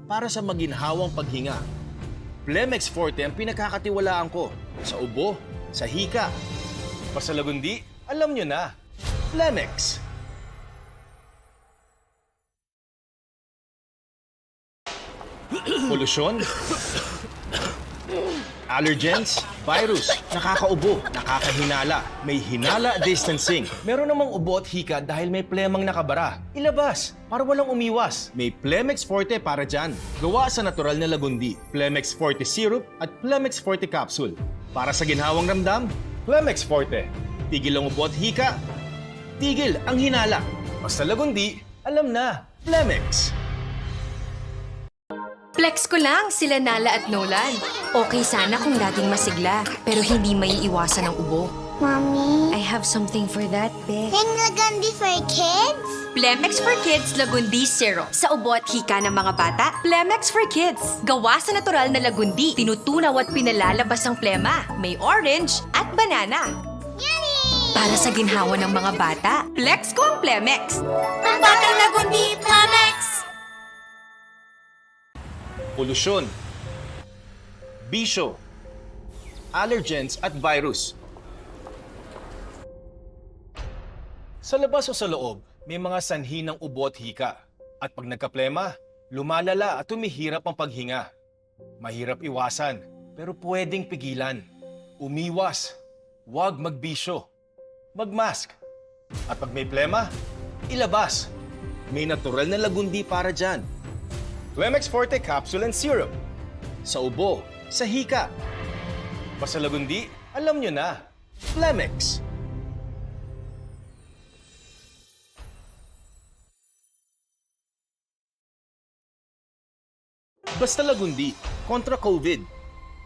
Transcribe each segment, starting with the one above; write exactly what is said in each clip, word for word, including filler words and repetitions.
para sa maginhawang paghinga. Plemex Forte ang pinagkakatiwalaan ko sa ubo, sa hika. Basta Lagundi, alam nyo na. Plemex. Polusyon, allergens, virus, nakakaubo, nakakahinala, may hinala distancing. Meron namang ubo at hika dahil may plemang nakabara. Ilabas, para walang umiwas. May Plemex Forte para dyan. Gawa sa natural na Lagundi, Plemex Forte Syrup at Plemex Forte Capsule. Para sa ginhawang ramdam, Plemex Forte. Tigil ang ubo at hika. Tigil ang hinala. Basta Lagundi, alam na. Plemex. Flex ko lang sila Nala at Nolan. Okay sana kung laging masigla, pero hindi maiiwasan ang ubo. Mommy. I have something for that, Beth. Yung Lagundi for kids? Plemex for Kids Lagundi Syrup. Sa ubo at hika ng mga bata, Plemex for Kids. Gawa sa natural na lagundi, tinutunaw at pinalalabas ang plema. May orange at banana. Yummy! Para sa ginhawa ng mga bata, flex ko ang Plemex. Pambatang Lagundi, Plemex! Polusyon, bisyo, allergens at virus. Sa labas o sa loob, may mga sanhi ng ubo at hika. At pag nagkaplema, lumalala at humihirap ang paghinga. Mahirap iwasan, pero pwedeng pigilan. Umiwas, huwag magbisyo. Mag-mask. At pag may plema, ilabas. May natural na Lagundi para dyan. Plemex Forte Capsule and Syrup. Sa ubo, sa hika. Basta Lagundi, alam nyo na. Plemex. Basta Lagundi, kontra COVID.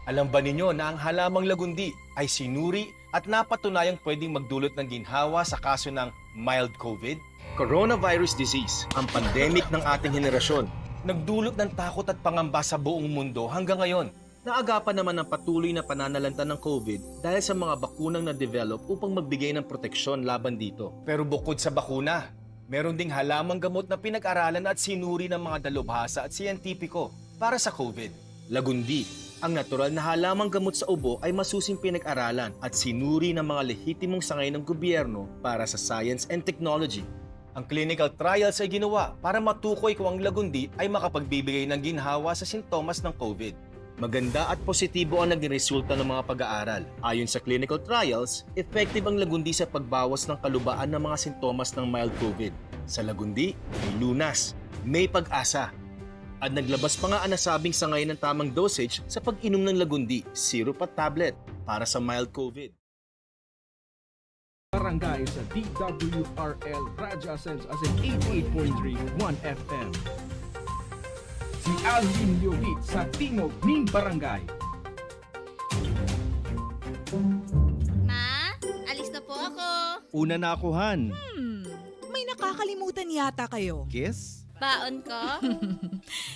Alam ba ninyo na ang halamang Lagundi ay sinuri at napatunayang pwedeng magdulot ng ginhawa sa kaso ng mild COVID? Coronavirus disease, ang pandemic ng ating henerasyon. Nagdulot ng takot at pangamba sa buong mundo hanggang ngayon. Naagapan naman ang patuloy na pananalantan ng COVID dahil sa mga bakunang na-develop upang magbigay ng proteksyon laban dito. Pero bukod sa bakuna, meron ding halamang gamot na pinag-aralan at sinuri ng mga dalubhasa at siyentipiko para sa COVID. Lagundi, ang natural na halamang gamot sa ubo ay masusing pinag-aralan at sinuri ng mga lehitimong sangay ng gobyerno para sa science and technology. Ang clinical trials ay ginawa para matukoy kung ang Lagundi ay makapagbibigay ng ginhawa sa sintomas ng COVID. Maganda at positibo ang naging resulta ng mga pag-aaral. Ayon sa clinical trials, effective ang Lagundi sa pagbawas ng kalubaan ng mga sintomas ng mild COVID. Sa Lagundi, may lunas, may pag-asa. At naglabas pa nga ang nasabing sangay ng tamang dosage sa pag-inom ng Lagundi, syrup at tablet, para sa mild COVID. Barangay sa D W R L Radyo Ascenso, as in eighty-eight point three One F M. Si Alvin Leovit sa Tingog nin Barangay. Ma, alis na po ako. Una na ako, Han. Hmm, may nakakalimutan yata kayo. Kiss? Baon ko?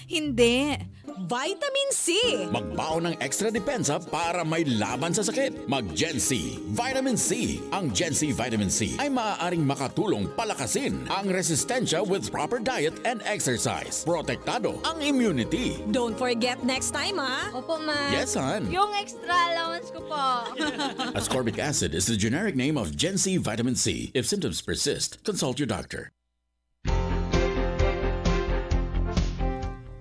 Hindi. Vitamin C. Magbaon ng Extra Depensa para may laban sa sakit. Mag Gen C Vitamin C. Ang Gen C Vitamin C ay maaaring makatulong palakasin ang resistensya with proper diet and exercise. Protektado ang immunity. Don't forget next time, ha? Opo, ma. Yes, Han. Yung extra allowance ko po. Ascorbic acid is the generic name of Gen C Vitamin C. If symptoms persist, consult your doctor.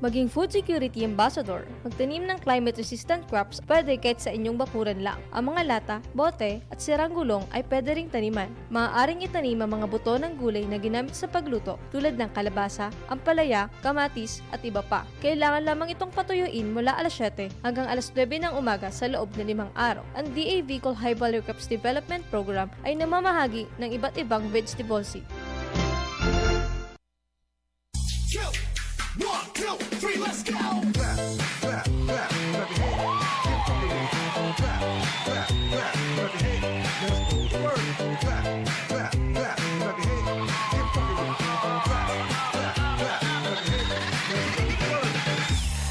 Maging food security ambassador. Magtanim ng climate-resistant crops pwede kahit sa inyong bakuran lang. Ang mga lata, bote, at sirang gulong ay pwede ring taniman. Maaaring itanim ang mga buto ng gulay na ginamit sa pagluto, tulad ng kalabasa, ampalaya, kamatis, at iba pa. Kailangan lamang itong patuyuin mula alas siyete hanggang alas nuebe ng umaga sa loob na limang araw. Ang D A V Col High Value Crops Development Program ay namamahagi ng iba't ibang vegetable seed. Go! One, two, three, let's go! Clap, clap, clap, clap your hands. Keep clapping. Clap, clap, clap, clap your hands. Let's go. Work. Clap, clap, clap, clap your hands. Keep clapping. Clap, clap, clap your hands. Let's go. Work.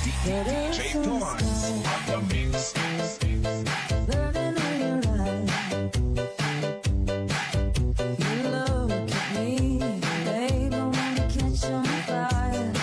D J Torrance on the mix. Burning on your eyes. You look at me, babe, I wanna catch on fire.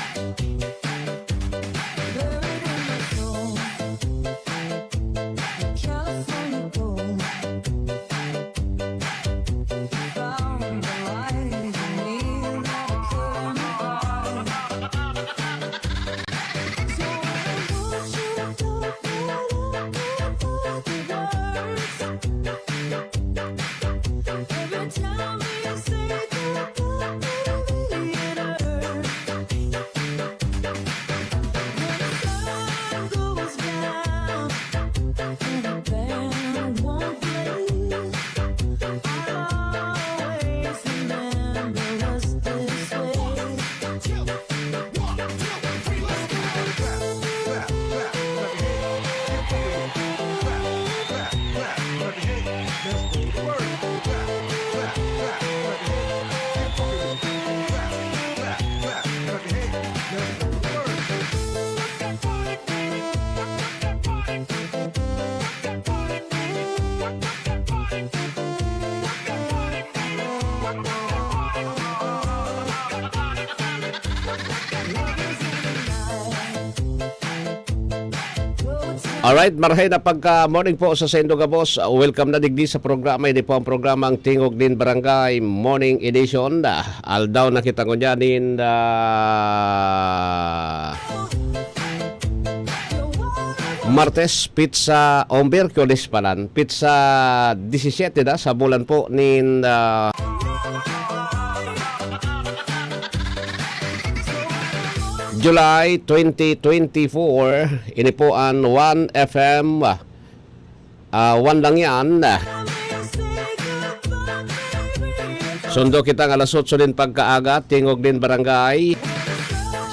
Alright, marahay na pagka morning po sa saindo gabos. Uh, welcome na digdi sa programa. Ini po ang programang Tingog nin Barangay Morning Edition. Uh, aldaw na kita ngunyan nin, uh, Martes, pizza o Miyerkules palan, pizza disisyete na sa bulan po nin, uh, July twenty twenty-four, ini po an One F M, ah, One lang yan. Sundo kita ng alas otso nin pagkaaga, Tingog nin Barangay.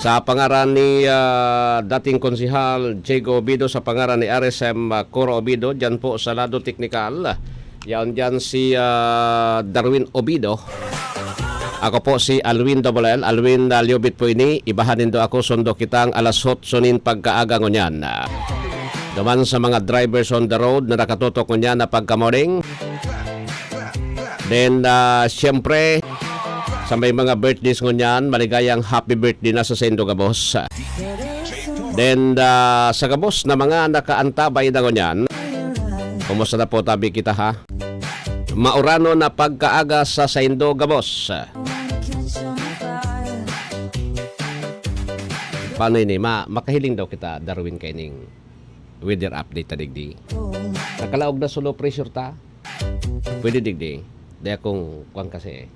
Sa pangaran ni, ah, dating Konsehal Diego Obido, sa pangaran ni R S M, ah, Coro Obido, dyan po sa lado teknikal. Yaon dyan si, ah, Darwin Obido. Ako po si Alwin Double L, Alwin na Liobit po ini. Ibahan nindo ako, sundo kitang alas otso nin pagkaaga ngunyan. Duman sa mga drivers on the road na nakatutok ngunyan na pagka-morning. Then, ah, siyempre, sa may mga birthdays ngunyan, maligayang happy birthday na sa saindo gabos. Then, ah, sa gabos na mga nakaantabay na ngunyan, kumusta na po tabi kita, ha? Mauranon na pagkaaga sa saindo gabos. Paano ini? Ma-, makahiling daw kita, Darwin, kaining weather update ta digdi. Nakalaog na sa low pressure ta. Pwede digdi. Di akong kwan kasi,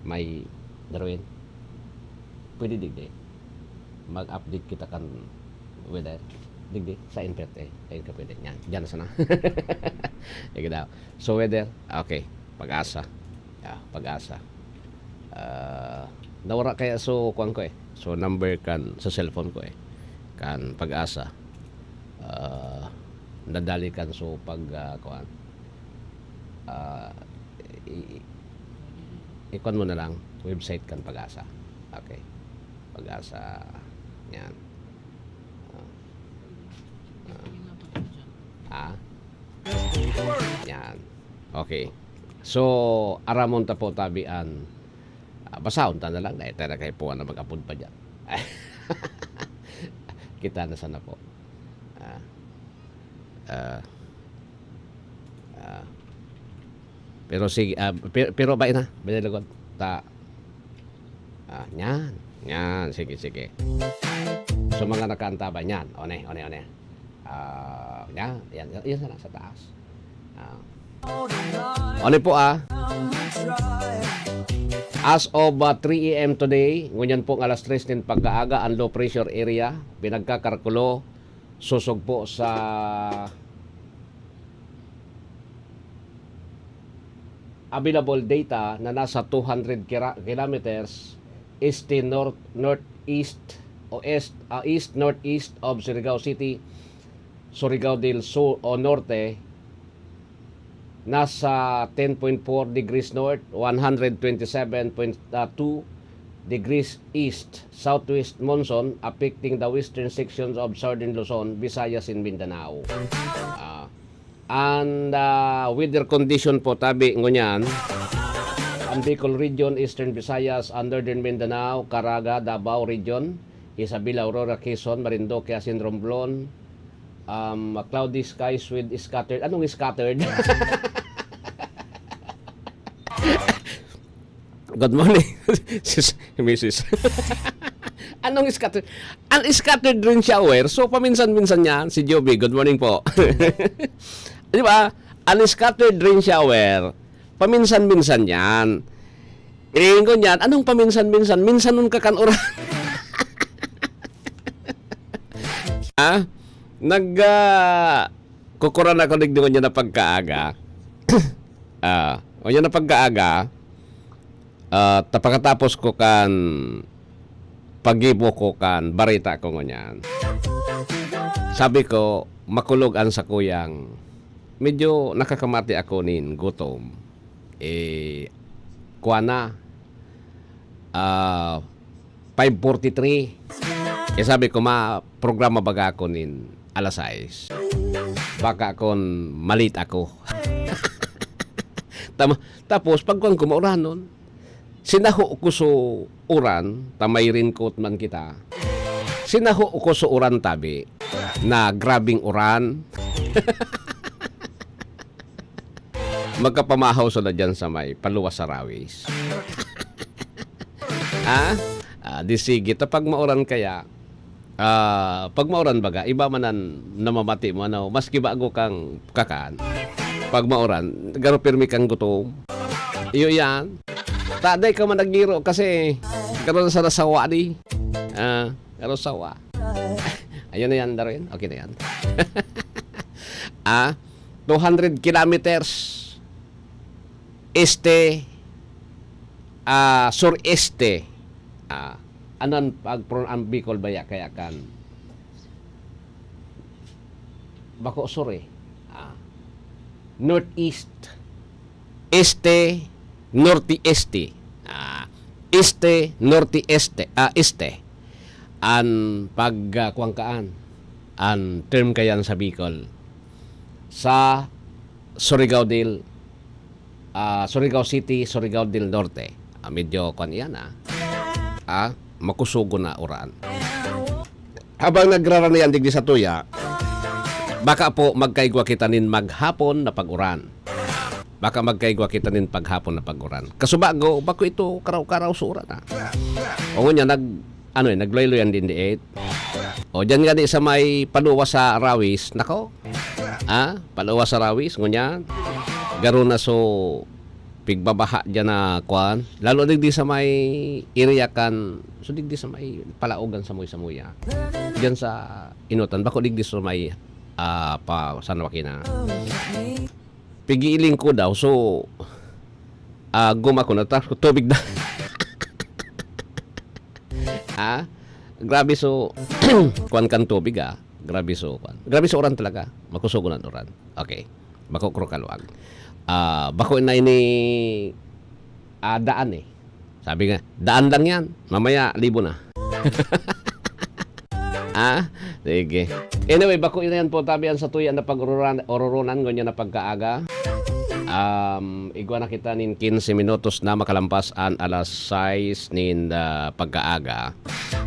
may, Darwin. Pwede digdi. Mag-update kita kan weather. Digdi, sa invert eh. Ayun ka pwede. Yan. Diyan na sana. Sige daw. So weather, okay. Pag-asa. Ah, Pag-asa. Ah, nawara kaya so, kuwan ko eh. So number kan sa cellphone ko eh. Kan Pag-asa. Ah, nadali kan so pag, ah, kuwan. Ah, i-, i-, ikuwan mo na lang, website kan Pag-asa. Okay. Pag-asa. Yan. Ah. Ah. Ah? Yan. Okay. So, aramon ta po tabi an, ah, basahon ta na lang, dahil tayo na kayo po na mag-apod pa dyan. Kita na sana po. Ah. Ah. Ah. Pero sige, ah, pero, pero ba na? Binilagod. Ta. Ah, yan. Yan. Sige, sige. So, mga nakaantabay. Yan. One, one, one. Ah, yan. Yan, yan, yan sana sa taas. Ah. Ano po, ah? As of, ah, three A M today, ngunyan pong alas tres nin pagkaaga, ang low pressure area, pinagkakarkulo, sosog po sa available data na nasa two hundred kira-, kilometers east north, northeast o east, ah, east northeast of Surigao City, Surigao del Sur o Norte, nasa ten point four degrees north, one hundred twenty-seven point two degrees east, southwest monsoon affecting the western sections of southern Luzon, Visayas, and Mindanao. Ah, and, ah, weather condition po, tabi ngunyan, ang Bicol Region, Eastern Visayas, and Northern Mindanao, Caraga, Davao Region, Isabela, Aurora, Quezon, Marinduque, Asin, Romblon, um, cloudy skies with scattered, anong scattered? Good morning, sis, misis. Anong scattered? Ang scattered rain shower, so paminsan-minsan yan, si Joby, good morning po. Di ba? Ang scattered rain shower, paminsan-minsan yan. Iingon yan, anong paminsan-minsan? Minsan nun ka kan uran. Ha? Nag, ah, kukuran ako digdi ngunyan na pagkaaga. Ah, ngunyan na pagkaaga, ah, ta pakatapos ko kan paggibo ko kan bareta ko ngunyan. Sabi ko, makulog an sakuyang, medyo nakakamati ako nin gutom. Eh, kuwan na, ah, five forty-three. Eh, sabi ko, ma-programa baga ako nin alas sais. Baka kon ma-late ako. Tama, tapos, pagkuhan ko, mauranon. Sinaho ko so uran, ta may raincoat man kita. Sinaho ko so uran, tabi. na grabing uran. Magkapamahaw sila dyan sa may paluwas sa Rawis. Ha? Ah, di sige, ta pag mauran kaya, ah, pag mauran baga, iba man an namamati mo, ano, maski bago kang kakan, pag mauran, garo pirmi kang gutom. Iyo yan. Taday ka man nagiro kasi garo na sana sawa di. Ah, garo sawa. Ayun na yan, Darwin. Okay na yan. Ah, two hundred kilometers este, ah, sureste. Ah, ano ang pag-, ang Bicol baya kaya kan bako sur eh. Ah, northeast. Este, norte-este. Ah, este, norte-este. Ah, este. An pag, ah, kuwan kaan, an term kayan sa Bicol. Sa Surigao del, ah, Surigao City, Surigao del Norte. Ah, medyo kuwan iyan, ah. Ah, makusugo na uran. Habang nagraranayan digdi sa tuya, baka po magkaigwa kita nin maghapon na pag-uran. Baka magkaigwa kita nin paghapon na pag-uran. Kasubago, bako ito karaw-karaw sa uran, ah. O ngunyan, nag-, ano eh, nagloy-loy ang dindiit. O, dyan nga di sa may paluwas sa Rawis, nako. Ah, paluwas sa Rawis, ngunyan. Garo na so, pigbabaha dyan na, kwan. Lalo digdi sa may area kan, so digdi sa may palaogan sa Moy-Samoya. Dyan sa Inutan, bako digdi sa may, ah, pa San Joaquin na. Pigiling ko daw, so, ah, guma ko na, tapos tubig na. Ah, grabe so, kwan kan tubig, ah. Grabe so, kwan. Grabe so uran talaga. Makusugo na uran. Okay. Bako kro kaluag. Ah, bako na ini, ah, daan eh. Sabi nga, "Daan lang yan. Mamaya, libo na." Ah, sige. Anyway, bako na yan po, tabi an satuya na pag-ururan-, ururunan, ngunyan na pagkaaga. Um, igwa na kita nin quince minutos na makalampas an alas sais nin, ah, pagkaaga.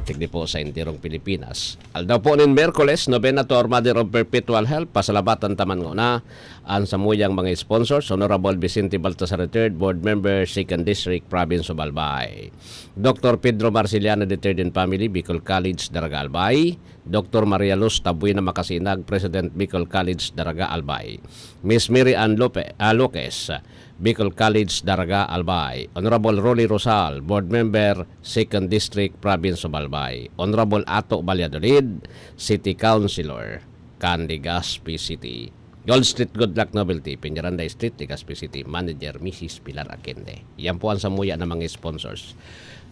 Tigdi po sa enterong Pilipinas. Aldaw po nin Miyerkules, Novena to Our Mother of Perpetual Help, pasalamatan ta man nguna an samuyang mga sponsors, Honorable Vicente Baltasar the third, Board Member, Second District, Province of Albay. Doctor Pedro Marciliano the third and family, Bicol College, Daraga, Albay. Doctor Maria Luz Tabuena Macasinag, President, Bicol College, Daraga, Albay. Miss Mary Ann Lope-, ah, Loques, Bicol College, Daraga, Albay. Honorable Rolly Rosal, Board Member, Second District, Province of Albay. Honorable Ato Valladolid, City Councilor, kan Legazpi City. Gold Street, Good Luck Novelty, Peñaranda Street, Legazpi City. Manager, Missus Pilar Aquende. Yan po ang samuya ng mga sponsors.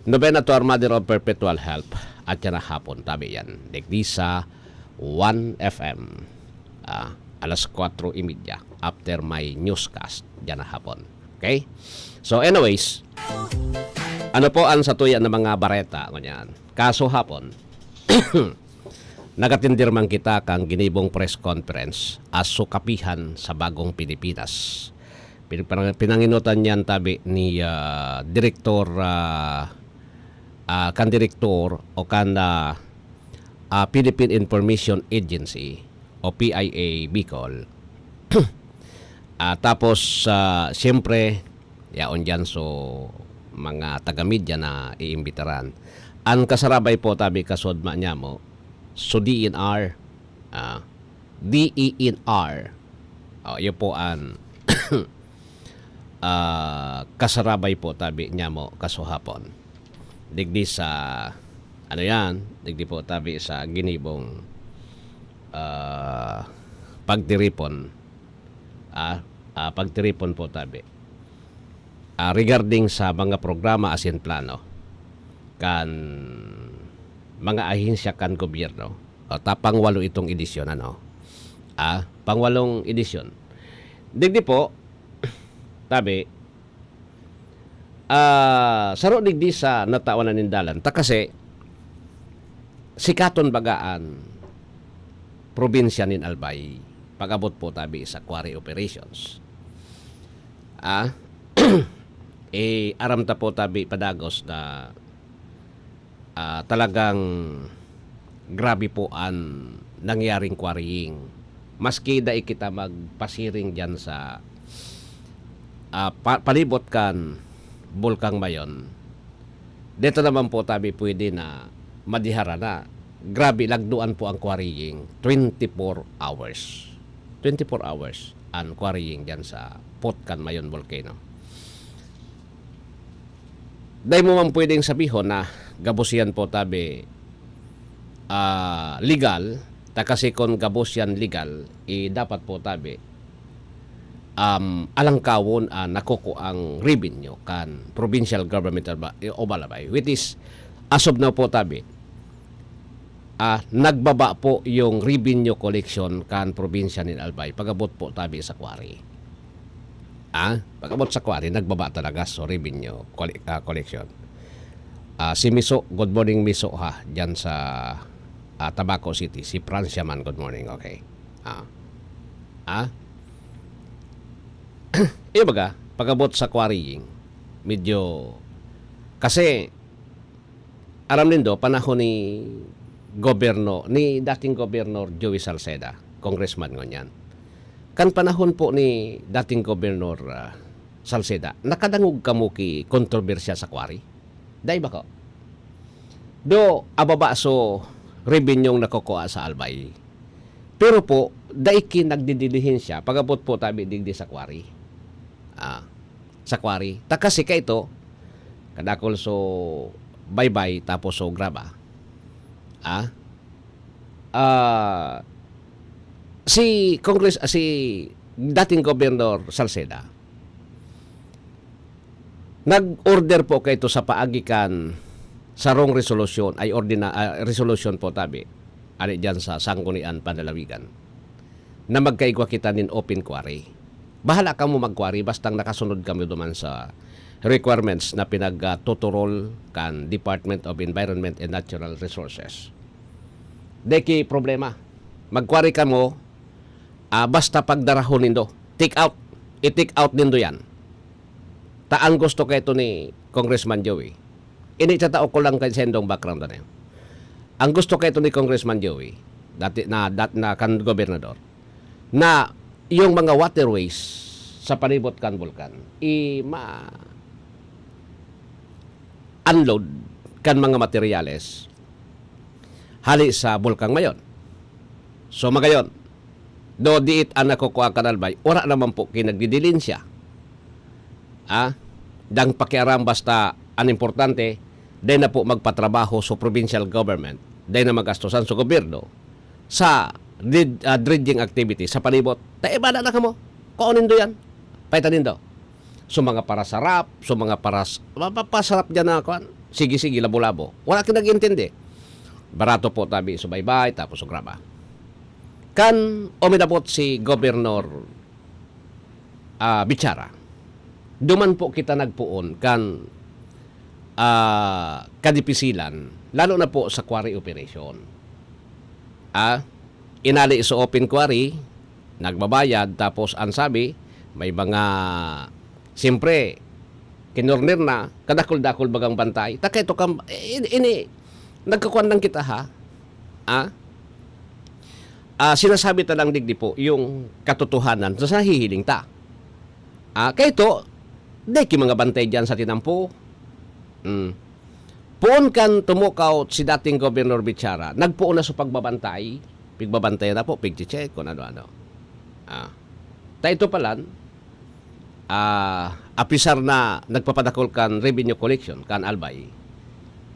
Novena to Our Mother of Perpetual Help. At yan na hapon, tabi yan. Digdi sa One F M. Ah, alas kwatro y media. After my newscast, yan na hapon. Okay? So anyways, ano po ang satuya ng mga bareta? Ngunyan. Kaso hapon, nagatindir man kita kan ginibong press conference as sukapihan sa bagong Pilipinas. Pin-, pinang-, pinanginutan niyan tabi ni, ah, Direktor, ah, ah, kan Direktor o kan, ah, ah, Philippine Information Agency o P I A Bicol. Ah, tapos, ah, siyempre, yaon diyan so mga taga-media na iimbitaran. Ang kasarabay po tabi kasudma niya mo, so D N R, ah, D E N R. Oh, iyo po an, ah, kasarabay po tabi niya mo kasuhapon. Digdi sa, ano yan, digdi po tabi sa ginibong, ah, pagtiripon. Ah, ah, pagtiripon po tabi. Ah, regarding sa mga programa asin plano kan mga ahensya kan gobyerno. O, ta pangwalo itong edisyon, ano? Ah, pangwalong edisyon. Digdi po, tabi, ah, saro digdi sa natawan na nindalan. Ta kasi, sikaton baga an probinsya nin Albay. Pag-abot po tabi sa quarry operations. Ah, eh, aram ta po tabi padagos na, ah, talagang grabe po an nangyaring quarrying. Maski dai kita magpasiring diyan sa, ah, pa-, palibot kan Bulkang Mayon, dito naman po tabi pwede na madihara na. Grabe, lagduan po ang quarrying, twenty-four hours. Twenty-four hours ang quarrying diyan sa Putkan Mayon Volcano. Dai mo man pwedeng sabihon na gabos yan po tabi, ah, legal, ta kasi kun gabos yan legal, eh, dapat po tabi, um, alangkawon an nakukuang revenue kan provincial government of Ba-, of Albay, which is, as of now po tabi, ah, nagbaba po yung revenue collection kan probinsya nin Albay pag-abot po tabi sa quarry. Ah, pag-abot sa quarry, nagbaba talaga so revenue colle-, ah, collection. Ah, si Miso, good morning, Miso, ha, diyan sa, ah, Tabaco City. Si Francia man, good morning, okay. Ah. Ah? Iyo baga, pag-abot sa quarrying, medyo, kasi, aram nindo, panahon ni gobyerno, ni dating Gobernador Joey Salceda, congressman ngunyan. Kan panahon po ni dating Gobernador, ah, Salceda, nakadangog kamo ki kontrobersiya sa quarry? Dai ba ko? Do, ababa so revenueng nakukua sa Albay. Pero po, dai ki nagdidilihensya pag-abot po tabi digdi sa quarry. Ah, sa quarry. Ta kasi kaito, kadakol so baybay tapos so graba. Ah? Ah, si Congress-, ah, si dating Gobernador Salceda, nag-order po kaito sa paagi kan sarong resolusyon, ay ordina-, ah, resolusyon po tabi, ali diyan sa Sangguniang Panlalawigan, na magkaigwa kita nin open quarry. Bahala kamo mag-quarry, bastang nakasunod kamo duman sa requirements na pinagtuturol kan Department of Environment and Natural Resources. Dai ki problema. Mag-quarry kamo, ah, basta pagdarahon nindo. Take out. I-take out nindo yan. Ta ang gusto kaito ni Congressman Joey. Ini, tatao ko lang kay sendong background na yan. Ang gusto kaito ni Congressman Joey, dati na, dat-, na kan gobernador, na yung mga waterways sa palibot kan bulkan, i-, ma-, unload kan mga materyales hali sa Bulkang Mayon. So, magayon, do diit an nakukua kan Albay, wala naman po ki nagdidilihensya. Ah, dang pakiaram, basta an importante, dai na po magpatrabaho so provincial government, dai na magastosan so gobyerno sa dred-, ah, dredging activity sa palibot. Ta, eh, bala na kamo. Kuon nindo yan. Paitan nindo. So, mga parasarap, so, mga paras-, mapapasarap dyan na, kuwan, sige-sige, labo-labo. Wala ka nag-intindi. Barato po tabi, so, baybay, tapos, so, graba. Kan uminabot si Gobernador, ah, Bichara, duman po kita nagpoon kan, ah, kadipisilan, lalo na po sa quarry operation. Ah, inali sa open quarry, nagbabayad, tapos ang sabi, may mga, siyempre, kinorner na, kadakul-dakul bagang bantay. Ta kaito kam-, ini, ini, nagkakuan lang kita, ha? Ah? Ah, sinasabi ta lang digdi po yung katotohanan sa nahihiling ta. Ah, kaito, dai ki mga bantay diyan sa tinampo. Hmm. Poon kan tumukaw si dating Gobernador Bichara, nagpoon na sa pagbabantay, pigbabantay na po, pigche-check, kung ano-ano. Ah. Ta ito palan, ah, apisar na nagpapadakol kan revenue collection, kan Albay,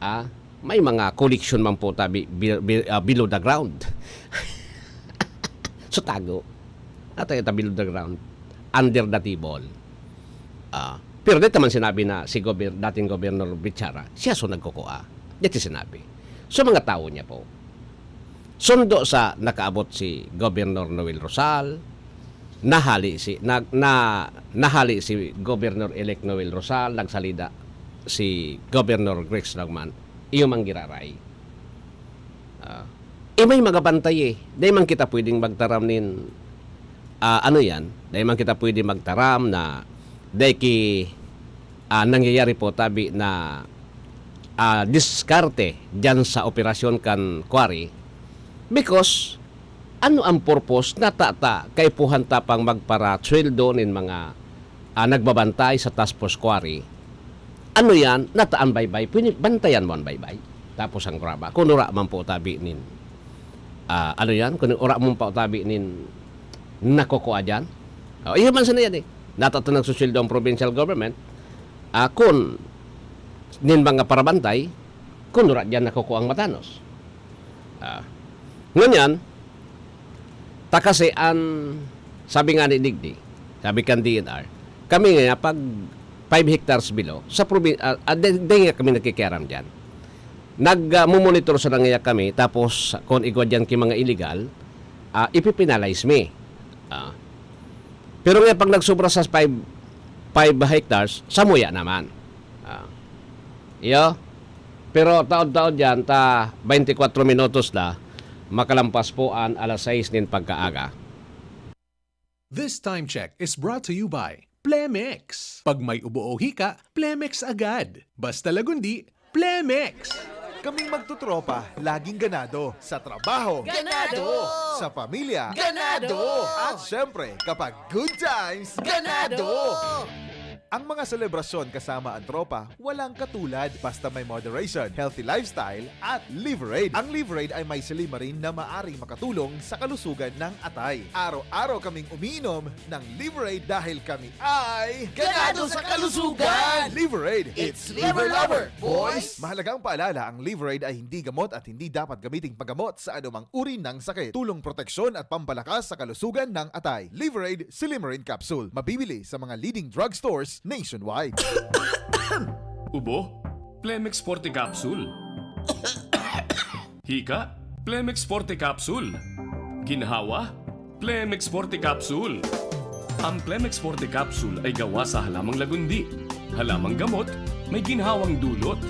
ah, may mga collection man po tabi, bi-, bi-, ah, below the ground. So, tago. Ato ito, below the ground. Under the table. Ah, pero dito man sinabi na si gober-, dating Gobernador Bichara, siya so nagkukua. Dito sinabi. So, mga tao niya po. Sundo sa nakaabot si Gobernador Noel Rosal, nahali si, na, na, nahali si Gobernador-elect Noel Rosal, nagsalida si Gobernador Rex Ragman, iyo mang giraray. Ah, eh, may mga bantay eh. Dai man kita pwedeng magtaram nin, ah, ano yan? Dai man kita pwedeng magtaram na dai ki, ah, nangyayari po tabi na, ah, diskarte dyan sa operasyon kan quarry. Because Ano ang purpose na ta, ta kaipuhan ta pang magparasweldo nin mga, ah, nagbabantay sa task force quarry? Ano yan? Nata an baybay. Pwede, bantayan mo an baybay. Tapos ang graba. Kung ura man po tabi nin, ah, ano yan? Kung ura mo pa tabi nin nakukua dyan. O, iyo man sana yan eh. Nata ta nagsusweldo ang provincial government. Ah, kun nin mga parabantay, kun ura dyan nakukua ang matanos. Ah, ngunyan, ta kasi an, sabi nga ni digdi, sabi kan D N R, kami nga pag five hectares below, sa probin-, ah, ah, di, di nga kami nagkikiaram diyan. Nag, ah, momonitor sa nangaya kami, tapos kung igwa diyan ki mga illegal, ah, ipi-penalize mi. Ah. Pero nga pag nagsobra sa five, five hectares, samuya naman. Ah. Iyo. Pero taod-taod diyan, ta twenty-four minutos na, makalampas po an alas sais nin pagkaaga. This time check is brought to you by Plemex. Pag may ubo o hika, Plemex agad. Basta lagundi, Plemex! Kaming magtotropa, laging ganado. Sa trabaho, Ganado! Sa pamilya, Ganado! At syempre, kapag good times, Ganado! Ang mga selebrasyon kasama ang tropa, walang katulad. Basta may moderation, healthy lifestyle, at Liverade. Ang Liverade ay may silymarin na maaring makatulong sa kalusugan ng atay. Araw-araw kaming umiinom ng Liverade dahil kami ay Ganado sa kalusugan! Liverade, it's liver lover, boys! Mahalagang paalala, ang Liverade ay hindi gamot at hindi dapat gamiting paggamot sa anumang uri ng sakit. Tulong proteksyon at pampalakas sa kalusugan ng atay. Liverade Silymarin Capsule. Mabibili sa mga leading drugstores nationwide. Ubo? Plemex Forte Capsule. Hika? Plemex Forte Capsule. Ginhawa? Plemex Forte Capsule. Ang Plemex Forte Capsule ay gawa sa halamang lagundi. Halamang gamot, may ginhawang dulot.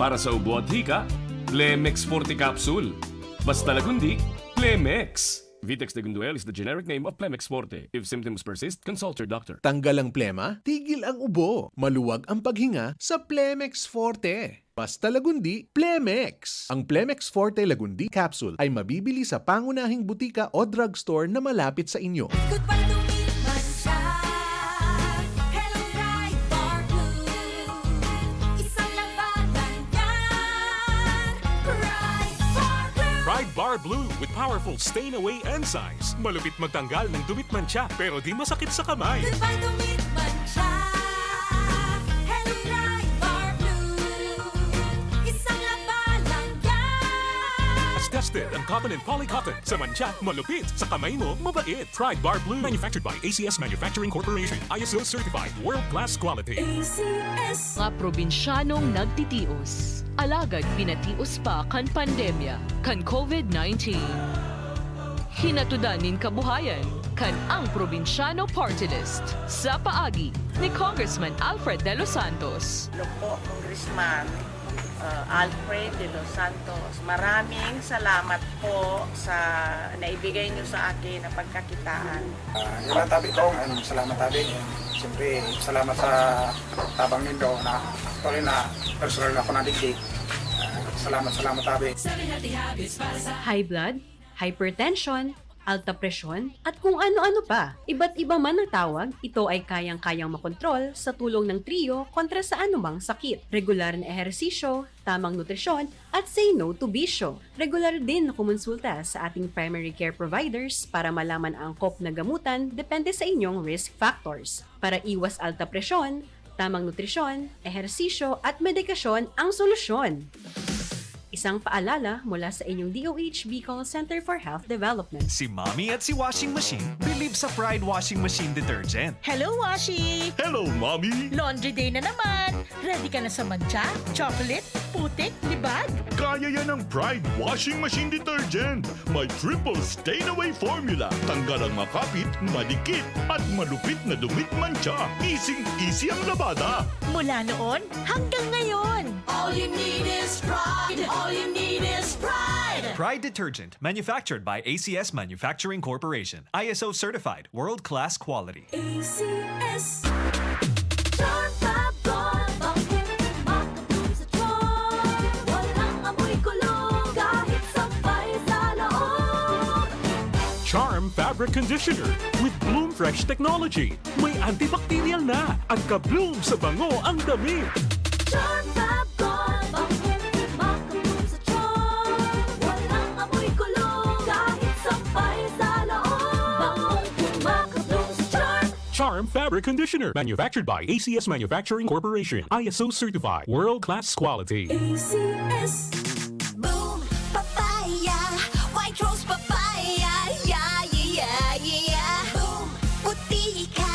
Para sa ubo at hika, Plemex Forte Capsule. Basta lagundi, Plemex. Vitex Degunduel is the generic name of Plemex Forte. If symptoms persist, consult your doctor. Tanggal ang plema, tigil ang ubo. Maluwag ang paghinga sa Plemex Forte. Basta lagundi, Plemex! Ang Plemex Forte Lagundi Capsule ay mabibili sa pangunahing butika o drugstore na malapit sa inyo. Goodbye to meat mancha. Hello, Pride Bar Blue. Isang labanan yan. Pride Bar Blue. Pride Bar Blue with powerful stain away enzymes. Malupit magtanggal ng dumi at mancha, pero di masakit sa kamay. Goodbye to meat mancha. Hello, Pride Bar Blue. Isang labanan yan. Tested ang cotton and poly cotton. Sa mancha, malupit. Sa kamay mo, mabait. Pride Bar Blue. Manufactured by A C S Manufacturing Corporation. I S O certified. World class quality. A C S. Mga probinsyanong nagtitios, alagad pinatios pa kan pandemya kan COVID nineteen. Hinatudan nin kabuhayan kan Ang Probinsyano Party List sa paagi ni Congressman Alfred De Los Santos. Hello po, Congressman, uh, Alfred De Los Santos. Maraming salamat po sa naibigay niyo sa akin na pagkakitaan. Ah, yun lang, tabi ko. Ayun, salamat, tabi. Siyempre, salamat sa tabang nindo na actually na personal na ako nadigdi. Ah, salamat, salamat, tabi. High blood, hypertension, alta presyon, at kung ano-ano pa. Iba't iba man ang tawag, ito ay kayang-kayang makontrol sa tulong ng Trio kontra sa anumang sakit. Regular na ehersisyo, tamang nutrisyon, at say no to bisyo. Regular din na kumonsulta sa ating primary care providers para malaman ang angkop na gamutan depende sa inyong risk factors. Para iwas alta presyon, tamang nutrisyon, ehersisyo, at medikasyon ang solusyon. Isang paalala mula sa inyong D O H Bicol Center for Health Development. Si Mommy at si Washing Machine believe sa Pride Washing Machine Detergent. Hello, Washi! Hello, Mommy! Laundry day na naman! Ready ka na sa mancha, chocolate, putik, libag? Kaya yan ng Pride Washing Machine Detergent. May triple stain away formula. Tanggal ang makapit, madikit, at malupit na dumi at mancha. Easing-easy ang labada. Mula noon hanggang ngayon. All you need is Pride. All you need is Pride. Pride Detergent, manufactured by A C S Manufacturing Corporation. I S O certified, world-class quality. A C S. Charm Fab Gold, bangkeng makabloom sa tiyon. Walang amoy kulog, kahit sampay sa loob. Charm Fabric Conditioner with Bloom Fresh Technology. May antibacterial na at ka-bloom sa bango ang damit. Charm Fab Gold, bangong kumakabloom sa charm. Walang amoy kulog, kahit sampay sa loob. Bangong kumakabloom sa charm. Charm Fabric Conditioner, manufactured by A C S Manufacturing Corporation, I S O certified, world class quality. A C S. Boom, papaya, white rose papaya, yeah, yeah, yeah, yeah. Boom, puti ka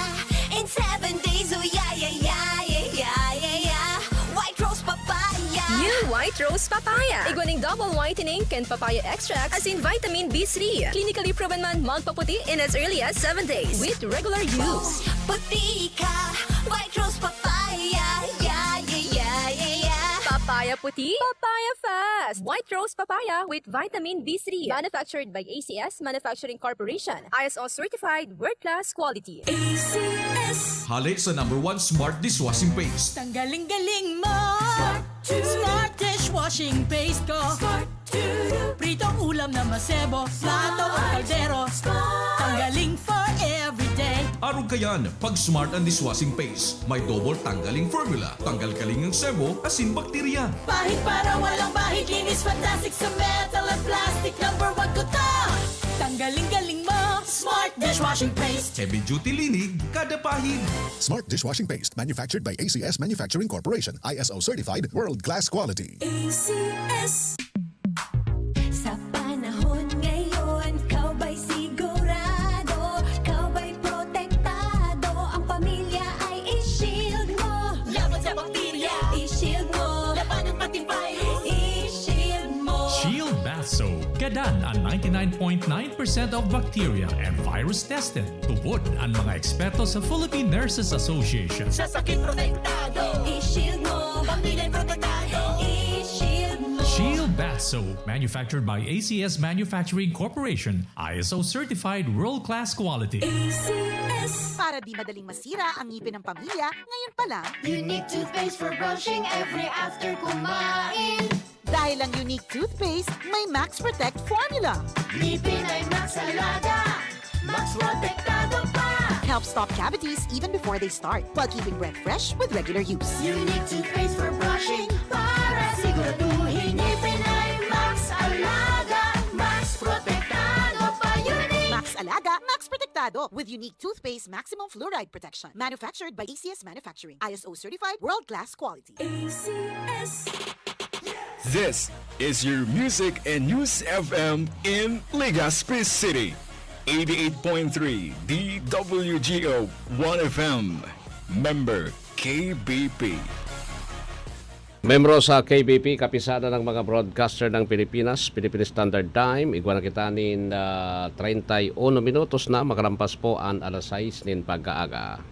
in seven days, oh yeah, yeah, yeah, yeah, yeah, yeah, yeah. White rose papaya. New White Rose Papaya. Igwa ning double whitening kan papaya extract asin vitamin B three. Clinically proven man magpaputi in as early as seven days with regular use. Puti ka, white rose papaya, yeah, yeah, yeah, yeah, yeah. Papaya puti, papaya fast. White Rose Papaya with vitamin B three. Manufactured by A C S Manufacturing Corporation. I S O certified, world class quality. A C S. Hale sa number one smart dishwashing paste. Tanggaling-galing mo! Smart dishwashing paste ko! Pritong ulam na masebo, plato o kaldero. Tanggaling for everyday. Arog kayan, pag smart ang dishwashing paste. May double tanggaling formula. Tanggal kaling ang sebo, asin bakterya. Pahid para walang bahid, linis fantastic sa metal at plastic. Number one ko to! Tanggaling-galing mo! Smart dishwashing paste! Heavy duty linig, kada pahid. Smart dishwashing paste, manufactured by A C S Manufacturing Corporation, I S O certified, world class quality. A C S. Sa panahon ngayon, ikaw ba'y sigurado? Ikaw ba'y protektado? Ang pamilya ay i-shield mo. Laban sa bakterya, i-shield mo. Labanan pati virus, i-shield mo. Shield Bath Soap. Gadan an ninety-nine point nine percent of bacteria and virus tested. Tubod an mga eksperto sa Philippine Nurses Association. Sa sakit protektado, I-shield mo. Pamilya protektado, I-shield mo. Shield Bath Soap, manufactured by A C S Manufacturing Corporation, I S O certified world-class quality. A C S. Para di madaling masira ang ngipin ng pamilya, ngayon pa lang, Unique toothpaste for brushing every after kumain. Dahil ang Unique Toothpaste may Max Protect Formula. Ngipin ay Max Alaga. Max Protektado pa. Helps stop cavities even before they start, while keeping breath fresh with regular use. Unique toothpaste for brushing para siguraduhin ngipin ay Max Alaga. Max Protektado pa. Unique. Max Alaga, Max Protektado with Unique Toothpaste Maximum Fluoride Protection. Manufactured by A C S Manufacturing. I S O certified, world-class quality. A C S. This is your Music and News F M in Legazpi City. Eighty-eight point three D W G O One F M. Member K B P. Membro sa K B P, Kapisanan ng mga Broadcaster ng Pilipinas, Philippine Standard Time. Igwa na kita nin, ah, treinta y uno minutos na, makarampas po an alas sais nin pagkaaga.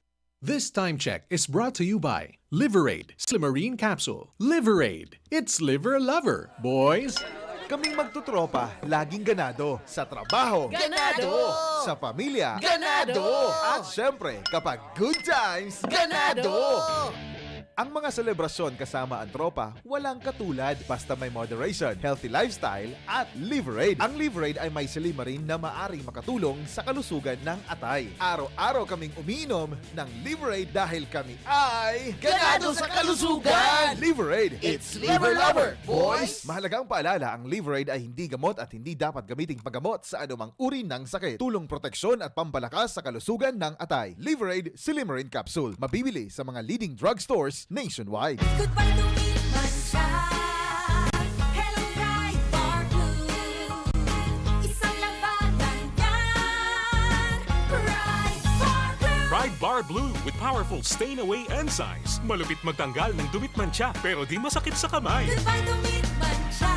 This time check is brought to you by Liverade Slimarine Capsule. Liverade, it's liver lover, boys! Kaming magtotropa, laging ganado. Sa trabaho, Ganado! Sa pamilya, Ganado! At syempre, kapag good times, Ganado! Ang mga selebrasyon kasama ang tropa, walang katulad. Basta may moderation, healthy lifestyle, at Liverade. Ang Liverade ay may silimarin na maaring makatulong sa kalusugan ng atay. Araw-araw kaming umiinom ng Liverade dahil kami ay Ganado sa kalusugan! Liverade. It's liver lover, boys! Mahalagang paalala, ang Liverade ay hindi gamot at hindi dapat gamiting paggamot sa anumang uri ng sakit. Tulong proteksyon at pampalakas sa kalusugan ng atay. Liverade Silimarin Capsule. Mabibili sa mga leading drugstores nationwide. Goodbye to meat mancha. Hello, Pride Bar Blue. Isang labanan yan. Pride Bar Blue. Pride Bar Blue with powerful stain away enzymes. Malupit magtanggal ng dumi't mancha pero di masakit sa kamay. Goodbye to meat mancha.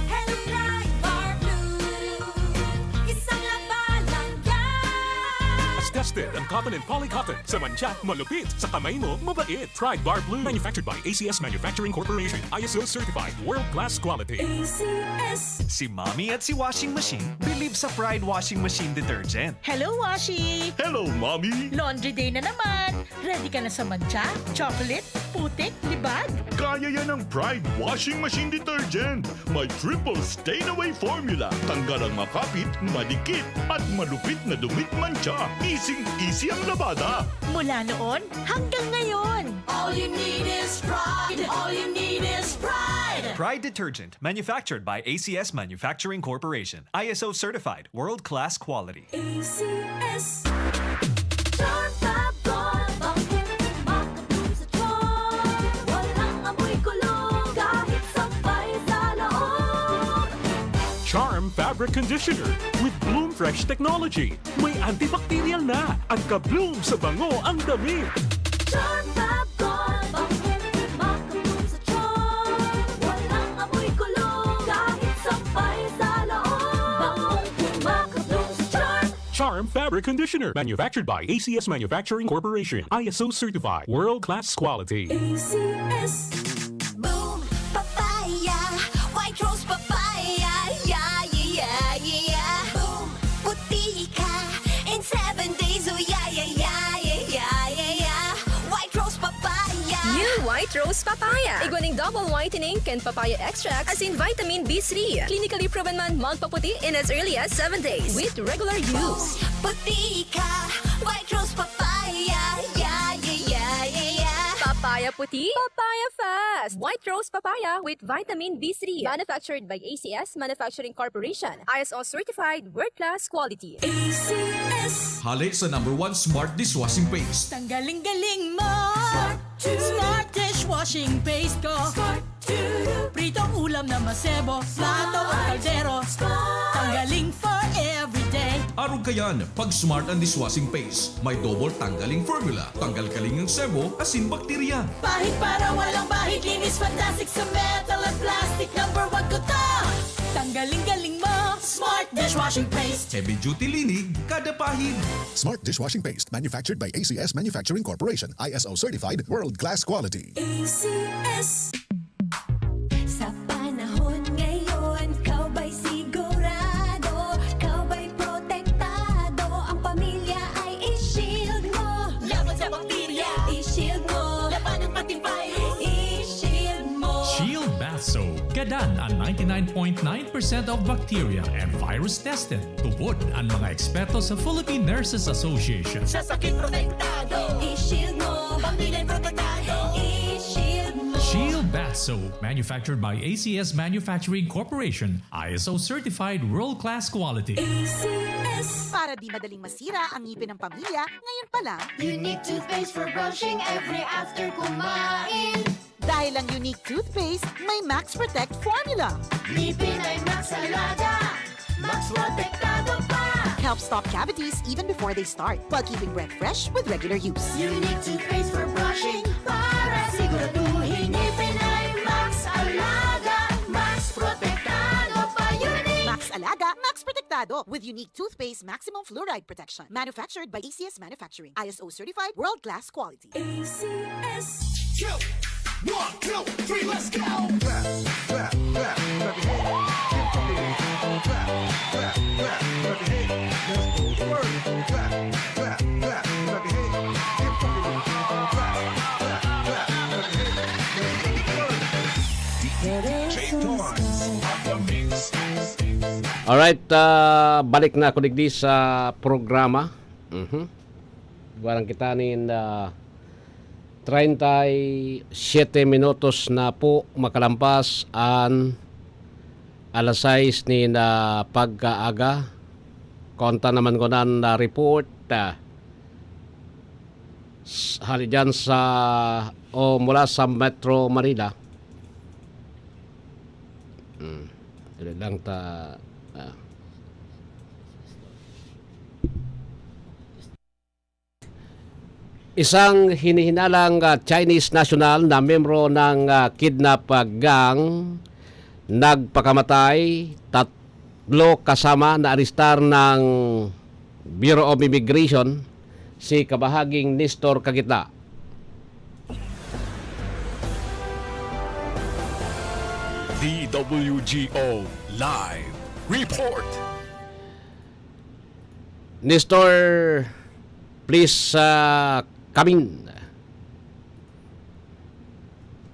Hello, Pride Bar Blue. Isang labanan yan. Tekstil ang cotton and poly cotton. Sa mantsa, malupit. Sa kamay mo, mabait. Pride Bar Blue. Manufactured by A C S Manufacturing Corporation. I S O certified. World class quality. A C S. Si Mommy at si Washing Machine believe sa Pride Washing Machine Detergent. Hello, Washi! Hello, Mommy! Laundry day na naman! Ready ka na sa mantsa, chocolate, putik, libag? Kaya yan ng Pride Washing Machine Detergent. May triple stain away formula. Tanggal ang makapit, madikit, at malupit na dumi at mantsa. Easy-easy ang labada. Mula noon hanggang ngayon. All you need is Pride. All you need is Pride. Pride Detergent, manufactured by A C S Manufacturing Corporation. I S O certified, world-class quality. A C S. Charm Fab Gold, bangkong kumakabloom sa charm. Walang amoy kulog, kahit sampay sa loob. Charm Fabric Conditioner with Bloom Fresh Technology. May antibacterial na at ka-bloom sa bango ang damit. Charm Fab Gold, bangkong kumakabloom sa charm. Walang amoy kulog, kahit sampay sa loob. Bangkong kumakabloom sa charm. Charm Fabric Conditioner, manufactured by A C S Manufacturing Corporation. I S O certified, world-class quality. A C S. Boom Papaya, White Rose Papaya, yeah, yeah, yeah, yeah. Boom, puti ka in seven days, oh yeah, yeah, yeah, yeah, yeah, yeah, yeah. White Rose Papaya. New White Rose Papaya. Igwa nin double whitening kan papaya extract, asin vitamin B three. Clinically proven man magpaputi in as early as seven days with regular use. Puti ka, White Rose Papaya, yeah, yeah, yeah, yeah, yeah. Papaya puti, papaya fast. White Rose Papaya with vitamin B three. Manufactured by A C S Manufacturing Corporation. I S O certified, world-class quality. A C S. Hali sa number one smart dishwashing paste. Tanggaling-galing mo. Smart to. Smart dishwashing paste ko. Smart to. Pritong ulam na masebo, plato o kaldero. Smart. Tanggaling for everyday. Arog kayan, pag Smart ang dishwashing paste. May double tanggaling formula. Tanggal kaling ang sebo, asin bakterya. Pahid para walang bahid, linis fantastic sa metal at plastic. Number one ko to. Tanggaling-galing mo. Smart dishwashing paste. Heavy duty linig, kada pahid. Smart dishwashing paste, manufactured by A C S Manufacturing Corporation, I S O certified, world class quality. A C S. Sa panahon ngayon, ikaw ba'y sigurado? Ikaw ba'y protektado? Ang pamilya ay i-shield mo. Laban sa bakterya. I-shield mo. Labanan pati virus. I-shield mo. Shield Bath Soap. Gadan an ninety-nine point nine percent of bacteria and virus tested. Tubod an mga eksperto sa Philippine Nurses Association. Sa sakit protektado. I-shield mo. Pamilya protektado. I-shield mo. Shield Bath Soap, manufactured by A C S Manufacturing Corporation, I S O certified world-class quality. A C S. Para di madaling masira ang ngipin ng pamilya, ngayon pa lang. Unique toothpaste for brushing every after kumain. Dahil ang Unique Toothpaste may Max Protect Formula. Ngipin ay Max Alaga, Max Protektado pa. Help stop cavities even before they start, while keeping breath fresh with regular use. Unique Toothpaste for brushing para siguraduhin ngipin ay Max Alaga, Max Protektado pa. Unique. Max Alaga, Max Protektado with Unique Toothpaste Maximum Fluoride Protection. Manufactured by A C S Manufacturing. I S O certified, world-class quality. A C S. Two, one, two, three, let's go! Clap, clap, clap, clap your hands. Keep fucking with it. Clap, clap, clap, clap your hands. Let's go to work. Clap, clap, clap, clap your hands. Keep fucking with it. Clap, clap, clap, clap your hands. Let's go to work. D J Torrance on the mix. Alright, ah, balik na ako digdi sa programa. Mhm. Igwa lang kita nin, ah, treinta y siete minutos na po makalampas an alas sais nin, ah, pagkaaga. Konta naman ko nan, ah, report, ah, s-, hali dyan sa, o mula sa Metro Manila. Hmm. Dali lang ta, ah. Isang hinihinalang, ah, Chinese national na miyembro ng, ah, kidnap, ah, gang nagpakamatay, tatlo kasama na arestar ng Bureau of Immigration si kabahaging Nestor Kagitla. D W G O Live Report. Nestor, please, ah, come in.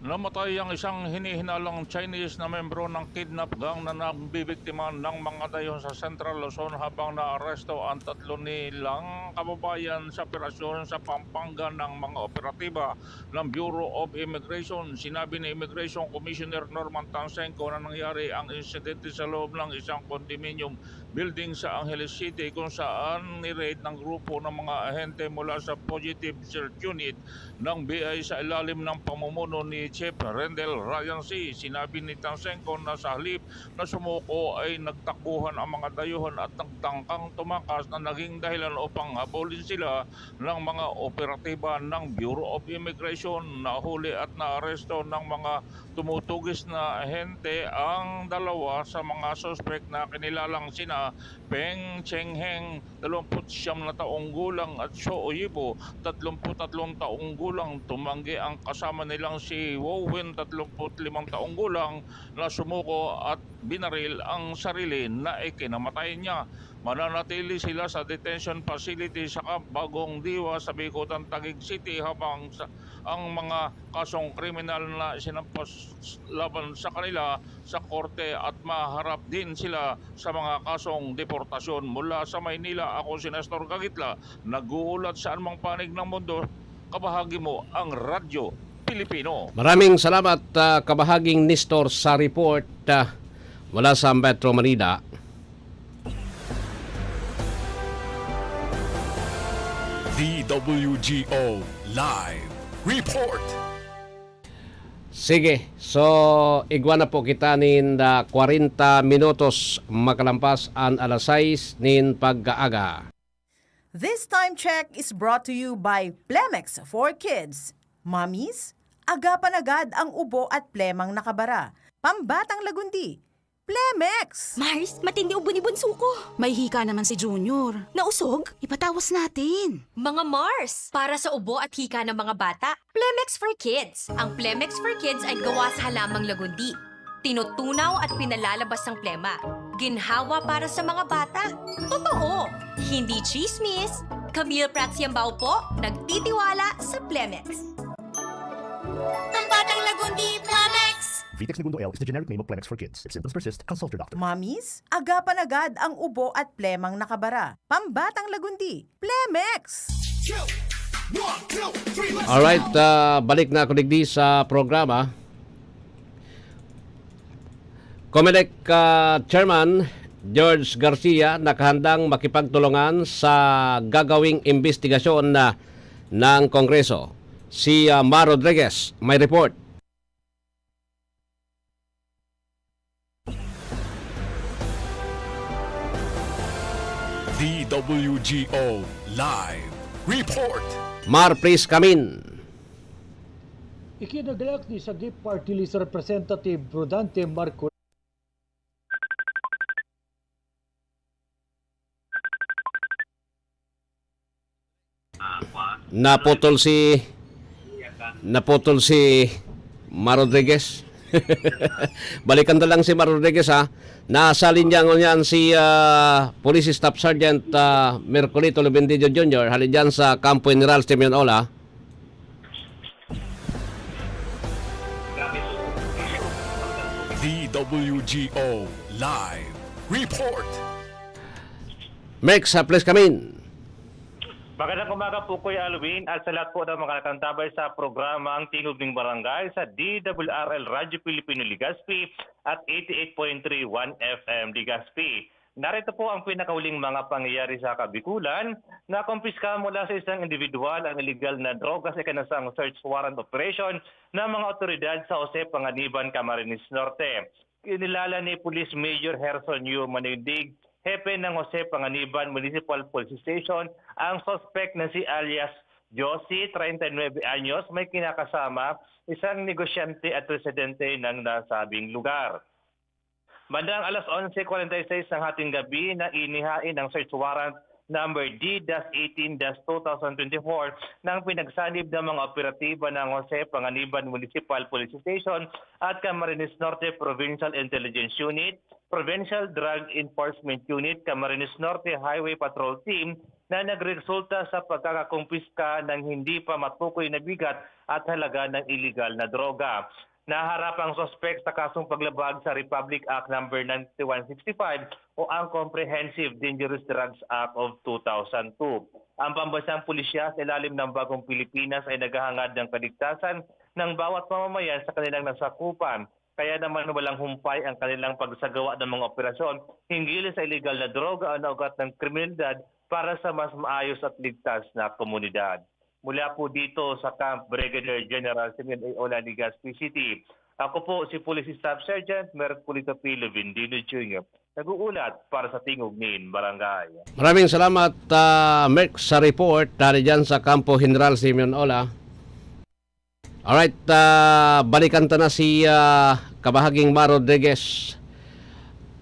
Namatay ang isang hinihinalang Chinese na membro ng kidnap gang na nabibiktima ng mga dayo sa Central Luzon, habang naaresto ang tatlo nilang kababayan sa operasyon sa Pampanga ng mga operatiba ng Bureau of Immigration. Sinabi ni Immigration Commissioner Norman Tansenko na nangyari ang insidente sa loob ng isang condominium building sa Angeles City, kung saan ni-raid ng grupo ng mga ahente mula sa Fugitive Search Unit ng B I sa ilalim ng pamumuno ni Chief Rendel Ryan C. Sinabi ni Tansenko na sa halip na sumuko ay nagtakbuhan ang mga dayuhan at nagtangkang tumakas na naging dahilan upang habulin sila ng mga operatiba ng Bureau of Immigration. Nahuli at naaresto ng mga tumutugis na ahente ang dalawa sa mga suspek na kinilalang sina Peng Chengheng, dalawamput siyam na taong gulang, at Cho Oyibo, tatlumpu't tatlong taong gulang. Tumanggi ang kasama nilang si Wo Win, tatlumpu't limang taong gulang, na sumuko at binaril ang sarili na ikinamatay niya. Mananatili sila sa detention facility sa Bagong Diwa sa Bicutan, Taguig City, habang sa, ang mga kasong kriminal na isinampas laban sa kanila sa korte, at maharap din sila sa mga kasong deportasyon. Mula sa Maynila, ako si Nestor Gagitla, nag-uulat sa anumang panig ng mundo. Kabahagi mo ang Radyo Pilipino. Maraming salamat, ah, kabahaging Nestor, sa report, ah, mula sa Metro Manila. D W G O Live Report. Sige, so igwa na po kita nin, ah, kwarenta minutos makalampas an alas sais nin pagkaaga. This time check is brought to you by Plemex for Kids. Mommies, agapan agad ang ubo at plemang nakabara. Pambatang lagundi, Plemex! Mars, matindi ubo ni bunso ko. May hika naman si Junior. Nausog? Ipatawas natin. Mga Mars, para sa ubo at hika ng mga bata, Plemex for Kids. Ang Plemex for Kids ay gawa sa halamang lagundi. Tinutunaw at pinalalabas ang plema. Ginhawa para sa mga bata. Totoo! Hindi chismis! Camille Prats Yambao po, nagtitiwala sa Plemex. Pambatang lagundi, Plemex! Vitex Negundo L is the generic name of Plemex for Kids. If symptoms persist, consult your doctor. Mommies, agapan agad ang ubo at plemang nakabara. Pambatang lagundi, Plemex! Two, one, two, three, let's Alright, go! Ah, balik na ako digdi sa programa. Comelec, ah, Chairman George Garcia nakahandang makipagtulungan sa gagawing imbestigasyon na ng Kongreso. Si, ah, Mar Rodriguez may report. D W G O Live Report. Mar, please come in. Ikinagalak ni Sagip Party List Representative Rodante Marco Naputol si, naputol si Mar Rodriguez. Balikan na lang si Mar Rodriguez, ha. Nasa linya ngunyan si, ah, Police Staff Sergeant, ah, Mercolito Lubindidio Junior, hali dyan sa Kampo General Simeon Ola. D W G O Live Report. Mex, ah, please come in. Magandang umaga po, Kuya Alwin, at sa lahat po ng mga nakaantabay sa programang Tingog ning Barangay sa D W R L Radyo Pilipino Legazpi at eighty-eight point three one F M Legazpi. Narito po ang pinakahuling mga pangyayari sa Kabikulan. Nakumpiska mula sa isang individual ang iligal na droga sa ikinasang search warrant operation ng mga otoridad sa Jose Panganiban, Camarines Norte. Kinilala ni Police Major Herson Yu Manindig, hepe ng Jose Panganiban Municipal Police Station, ang suspect na si alias Josie, treinta y nueve anyos, may kinakasama, isang negosyante at residente ng nasabing lugar. Bandang alas onse kwarenta y seis ng hating gabi na inihain ang search warrant number D dash eighteen dash two thousand twenty-four, ng pinagsanib ng mga operatiba ng Jose Panganiban Municipal Police Station at Camarines Norte Provincial Intelligence Unit, Provincial Drug Enforcement Unit, Camarines Norte Highway Patrol Team na nagresulta sa pagkakakumpiska ng hindi pa matukoy na bigat at halaga ng iligal na droga. Naharap ang suspek sa kasong paglabag sa Republic Act Number ninety-one sixty-five o ang Comprehensive Dangerous Drugs Act of two thousand two. Ang pambansang pulisya sa ilalim ng Bagong Pilipinas ay naghahangad ng kaligtasan ng bawat mamamayan sa kanilang nasakupan. Kaya naman walang humpay ang kanilang pagsagawa ng mga operasyon hinggil sa iligal na droga o naugat ng kriminalidad para sa mas maayos at ligtas na komunidad. Mula po dito sa Camp Brigadier General Simeon A. Ola, Legazpi City, ako po si Police Staff Sergeant Merculito P. Levendino Junior, nag-uulat para sa Tingog nin Barangay. Maraming salamat, ah, Merc, sa report dari dyan sa Kampo General Simeon Ola. Alright, ah, balikan ta na si, ah, Kabahaging Mar Rodriguez,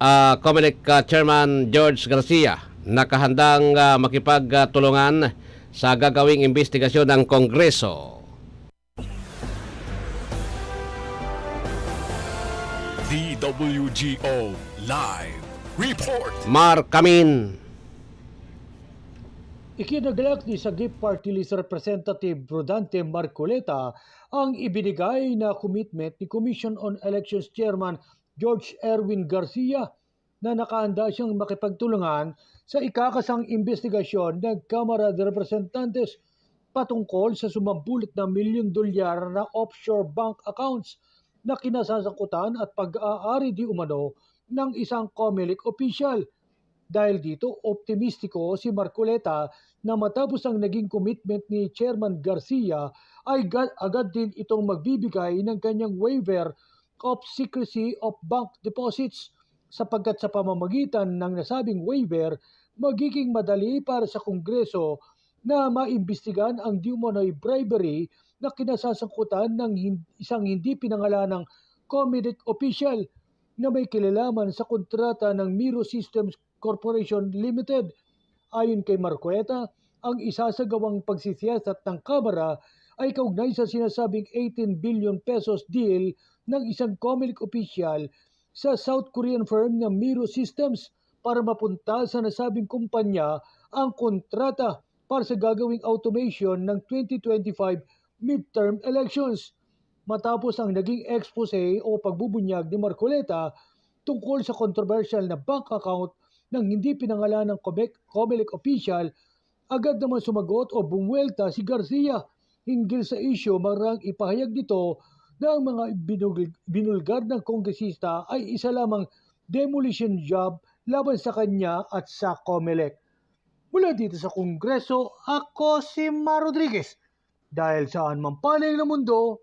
ah, Comelec, ah, Chairman George Garcia, nakahandang, ah, makipagtulungan sa gagawing imbestigasyon ng Kongreso. D W G O Live Report. Mar Camin. Ikinagalak ni Sagip Party List Representative Rodante Marcoleta ang ibinigay na commitment ni Commission on Elections Chairman George Erwin Garcia na nakahanda siyang makipagtulungan sa ikakasang imbestigasyon ng Kamara de Representantes patungkol sa sumambulit na milyon dolyar na offshore bank accounts na kinasasangkutan at pag-aari di umano ng isang Comelec opisyal. Dahil dito, optimistiko si Marcoleta na matapos ang naging commitment ni Chairman Garcia ay ga- agad din itong magbibigay ng kanyang waiver of secrecy of bank deposits, sapagkat sa pamamagitan ng nasabing waiver, magiging madali para sa Kongreso na maimbestigahan ang di umano'y bribery na kinasasangkutan ng hin- isang hindi pinangalanang Comelec official na may kinalaman sa kontrata ng Miro Systems Corporation Limited. Ayon kay Marcoleta, ang isasagawang pagsisiyasat ng Kamara ay kaugnay sa sinasabing eighteen billion pesos deal ng isang Comelec opisyal sa South Korean firm na Miro Systems para mapunta sa nasabing kumpanya ang kontrata para sa gagawing automation ng twenty twenty-five midterm elections. Matapos ang naging expose o pagbubunyag ni Marcoleta tungkol sa kontrobersyal na bank account ng hindi pinangalan ng Comelec, Comelec official, agad naman sumagot o bumuwelta si Garcia hinggil sa isyu, marang ipahayag nito na ang mga binul- binulgar ng kongresista ay isa lamang demolition job laban sa kanya at sa Comelec. Mula dito sa Kongreso, ako si Mar Rodriguez. Dahil saan man panig na mundo,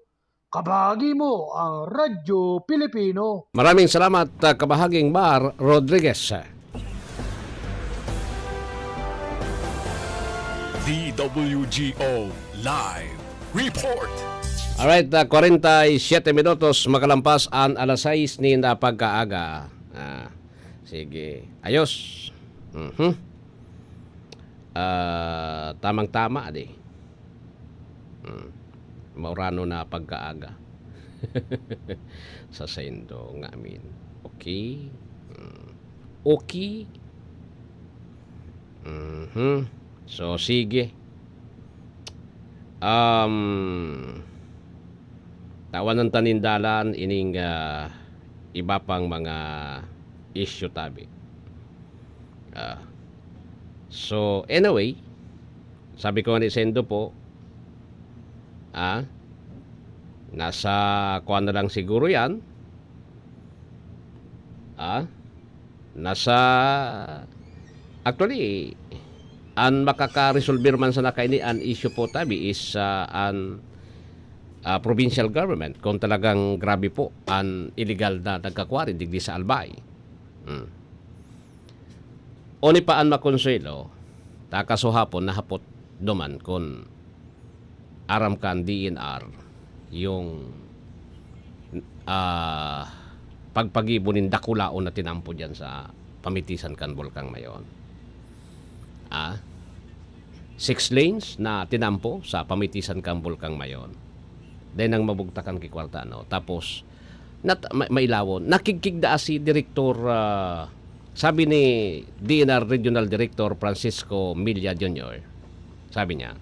kabahagi mo ang Radyo Pilipino. Maraming salamat, ah, Kabahaging Mar Rodriguez. D W G O Live Report. Alright, ah, kwarenta y siyete minutos makalampas an alas sais nin, ah, pagkaaga. Ah, sige. Ayos. Mhm. Ah, tamang-tama, di. Hmm. Maurano na pagkaaga. Sa saindo nga amin. Okay. Hmm. Okay. Mhm. So, sige. Um, tawanan ta nin dalan ining, ah, iba pang mga issue tabi. Ah, so, anyway, sabi ko nga ni Sendo po, ah, nasa kuwan na lang siguro yan. Ah, nasa, actually, an makakaresolver man sana kaini an issue po tabi is, ah, an, ah, provincial government kung talagang grabe po an iligal na nagkakwari digdi sa Albay. Hmm. Oni pa an makonsuelo, ta kasuhapon nahapot duman kun aram kan D N R yung, ah, pagpagibo nin dakulaon na tinampo diyan sa pamitisan kan Bulkang Mayon. ah, six lanes na tinampo sa pamitisan kan Bulkang Mayon. Dai nang mabugtakan ki kwarta, no? Tapos, nat-, ma-, mailawon. Nakigkigda si Direktor, ah, sabi ni D N R Regional Director Francisco Milla Junior, sabi niya,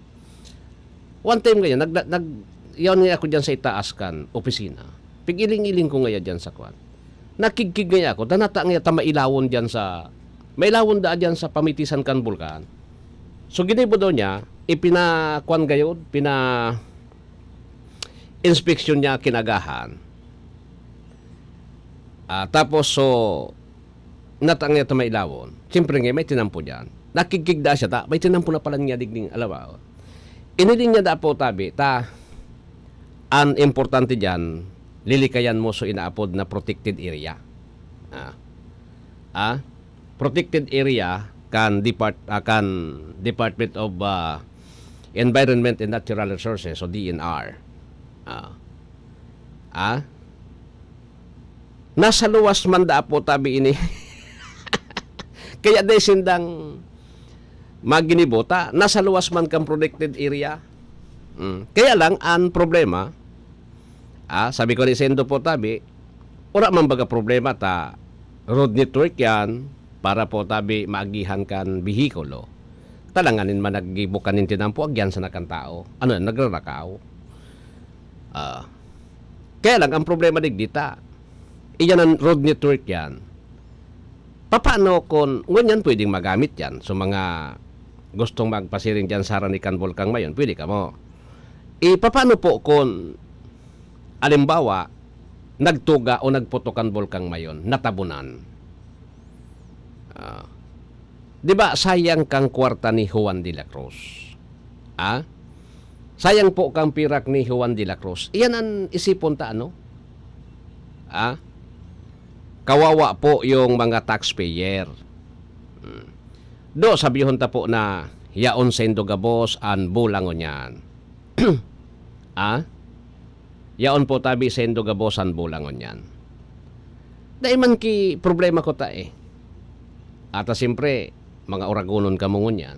one time ngayon, nag-, nag-, yaon nga ako diyan sa itaas kan opisina. Pig-iling-iling ko ngaya diyan sa kwan. Nakigkig ngaya ako, danata ngaya ta mailawon diyan sa, mailawon daa diyan sa pamitisan kan bulkan. So, ginibo daw niya, ipinakwan gayod, pina-inspeksyon niya kinagahan. Ah, tapos, so, natang niya ta mailawon. Siyempre nga, may tinampo diyan. Nakigkigda siya, ta, may tinampo na pala niya digding alabaw. Iniling niya dapo, tabi, ta, an importante diyan, lilikayan mo so inaapod na protected area. Ah. Ah, protected area kan depart-, ah, kan Department of, ah, Environment and Natural Resources o D N R. Ah. Ah. Nasa luwas man dapo tabi ini. Kaya dai sindang maginibo ta, nasa luwas man kan protected area. Mm. Kaya lang, ang problema, ah, sabi ko ni Sendo po tabi, wala man baga problema ta road network yan para po tabi maagihan kan bihikulo. Talanganin man naggibo kan tinampo, agyan sana kan tao. Ano yan, nagrarakaw. Ah, kaya lang, ang problema digdi ta, iyan ang road network yan. Papaano kung ngunyan pwedeng magamit yan? So, mga gustong magpasiring dyan sa harani kan Bulkang Mayon, pwede kamo. E, papaano po kung, alimbawa, nagtuga o nagputok ang Bulkang Mayon, natabunan? Ah, di ba, sayang kang kwarta ni Juan de la Cruz? Ah? Sayang po kang pirak ni Juan de la Cruz. Iyan ang isipon ta, ano? Ah? Kawawa po yung mga taxpayer. Hmm. Do, sabihon ta po na yaon saindo gabos an bulangon yan. Ah? Yaon po tabi saindo gabos an bulangon yan. Dai man ki problema ko ta eh. Ata siyempre, mga oragonon kamo ngunyan.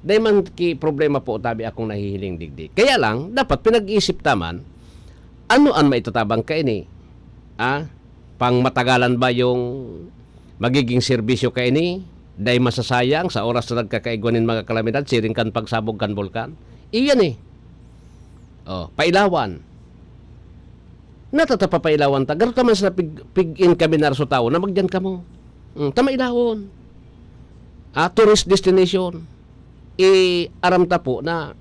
Dai man ki problema po tabi akong nahihiling digdi. Kaya lang, dapat pinag-iisip ta man, ano an maitatabang kaini? Ah? Pangmatagalan ba yung magiging serbisyo kaini? Dai masasayang sa oras na nagkakaigwa nin mga kalamidad, siring kan pagsabog kan bulkan? Iyan eh. Oh, pailawan. Natata pa pailawan ta. Garo ta man sila pig-, pig-encaminar so tawo na magdiyan kamo. Hmm, ta mailawon. Ah, tourist destination. Eh, aram ta po na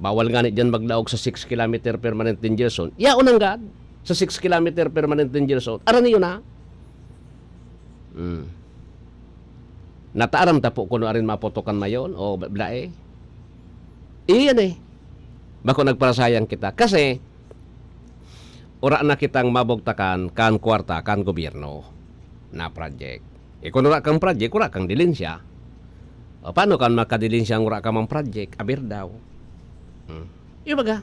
bawal ngani diyan maglaog sa six kilometer permanent danger zone. Yaon nanggad sa six kilometer permanent danger zone. Aram niyo na? Hmm. Nataaram ta po kuno arin maputokan mayon o bla-, blae. Iyan eh. Bako nagparasayang kita. Kasi, ura na kitang mabugtakan kan kwarta kan gobyerno na project. E kun ura kang project, ura kang dilensya. O, paano kan makadilensya ang ura ka mang project? Aber daw. Hmm. Yung baga,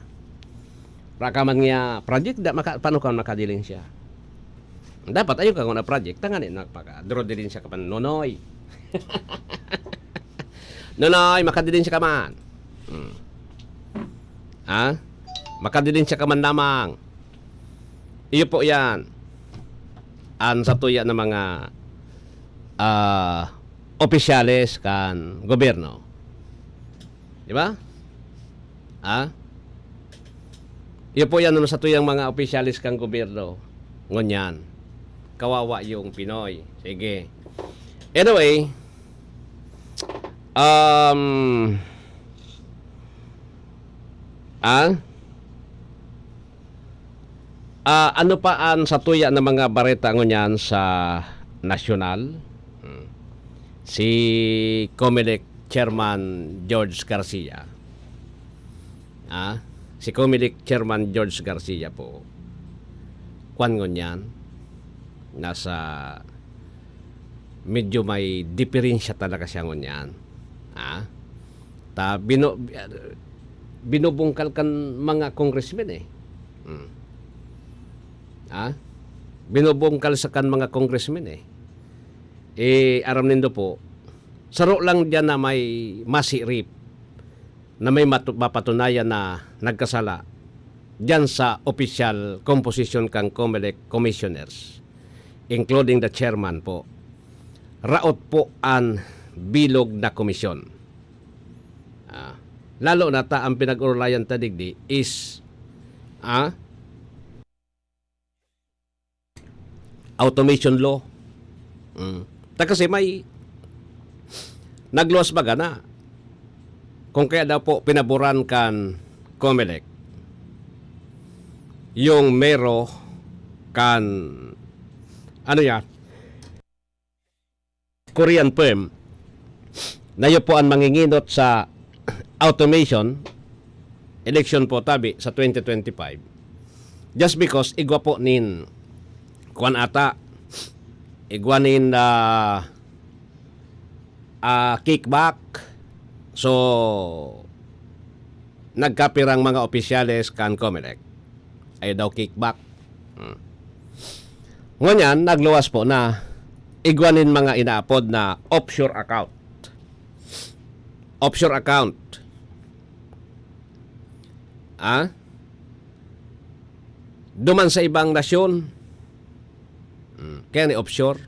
ura ka man nga project, da, maka, paano kan makadilensya? Dapat ayo ka na project, tangani na paka, duro dilensya ka man, nonoy. Nonoy, makadilensya ka man. Hmm. Ha? Makadilensya ka man lamang. Iyo po yan. An satuya na mga, ah, opisyales kan gobyerno. Di ba? Ha? Iyo po yan, ano, satuyang mga opisyales kan gobyerno. Ngunyan. Kawawa yung Pinoy. Sige. Anyway, um, ah? Ah, ano pa an satuya na mga bareta ngunyan sa nasyonal? Hmm. Si Comelec Chairman George Garcia. Ah, si Comelec Chairman George Garcia po. Kwan ngunyan, nasa medyo may diferensya talaga siya ngunyan. Ah, ta bino-, binubungkal kan mga congressmen eh. Hmm. Ah? Binubungkal sa kan mga congressmen eh. Eh, aram nindo po, Saro lang diyan na may masirip, na may matu-, mapatunayan na nagkasala diyan sa opisyal komposisyon kan Comelec commissioners, including the chairman po. Raot po an bilog na komisyon. Ah, lalo na ta ang pinag-orolayan ta digdi is, ah, automation law. Mm. Ta kasi may nagluwas baga na kung kaya daw po pinaboran kan Comelec yung mero kan, ano yan, Korean firm na iyo po ang manginginot sa automation election po tabi sa twenty twenty-five, just because igwa po nin kuwan ata, igwa nin, ah, ah, kickback. So, nagkapirang mga opisyales kan Comelec. Ayaw daw kickback. Hmm. Ngunyan, nagluwas po na igwa nin mga inaapod na offshore account. Offshore account. Ah? Duman sa ibang nasyon. Hmm. Kaya ni offshore,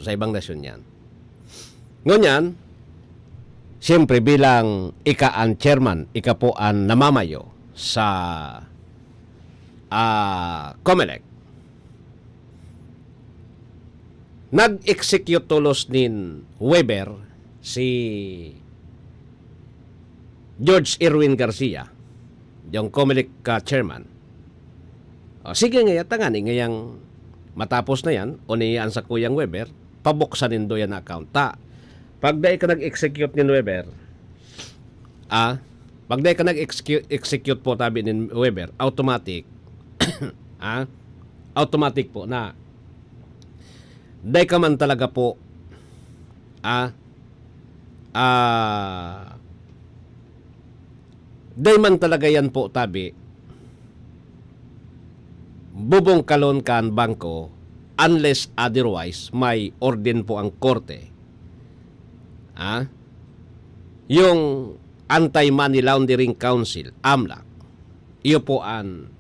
sa ibang nasyon yan. Ngunyan, siyempre bilang ika ang chairman, ika po ang namamayo sa, ah, Comelec, nag-execute tolos nin waiver si George Erwin Garcia, yung Comelec, ah, chairman. O, sige ngaya, tangani ngayang matapos na yan, o niya ang sakuyang waiver, pabuksan nindo yan na account. Ta, pag dai ka nag-execute nin waiver, ah, pag dai ka nag-execute, execute po tabi nin waiver, automatic, ah, automatic po na dai ka man talaga po, ah, ah, dai man talaga yan po tabi bubungkalon kan bangko unless otherwise may orden po ang korte. Ah? Yung Anti-Money Laundering Council, amlac, iyo po an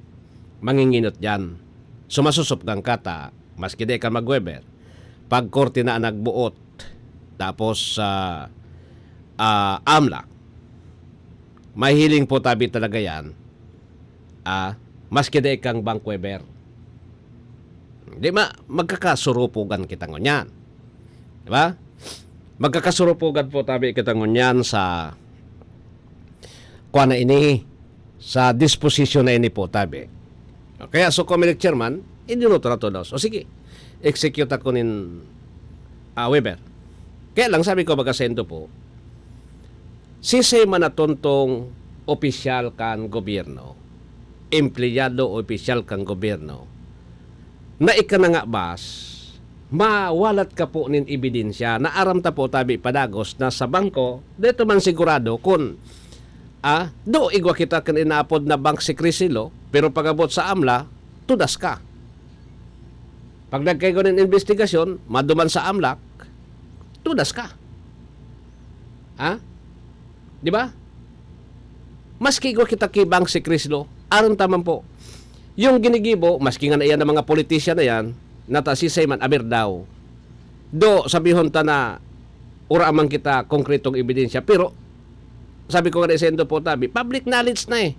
manginginot diyan. So, masusupgan ka ta, maski di ka mag-waiver, pag korte na an nagboot, tapos, ah, ah, amlac, may hiling po tabi talaga yan, ah, maski di kang bank waiver. Di ma-, magkakasurupugan kita ngunyan. Di ba? Magkakasurupugan po tabi kita ngunyan sa kuwan na ini, sa disposisyon na ini po tabi. Kaya so, Comelec chairman, idinuto na to daw. So, sige, execute ako nin, ah, waiver. Kaya lang, sabi ko, baga sendo po, sisay man na tontong opisyal kan gobyerno, empleyado o opisyal kan gobyerno, na ikanangabas, mawalat ka po nin ebidensya na aram ta po tabi padagos na sa bangko, dito man sigurado kun, ah, do igwa kita kan inaapod na bank secrecy law, pero pag-abot sa amla, tudas ka. Pag nagkaigwa nin investigasyon, maduman sa amlac, tudas ka. Ha? Di ba? Maski igwa kita ki bank secrecy law, aram ta man po. Yung ginigibo, maski nga na iyan ang mga politician na yan, natasisay man, aber daw. Do, sabihon ta na, ura man kita konkretong ebidensya. Pero, sabi ko nga na isendo po tabi, public knowledge na eh.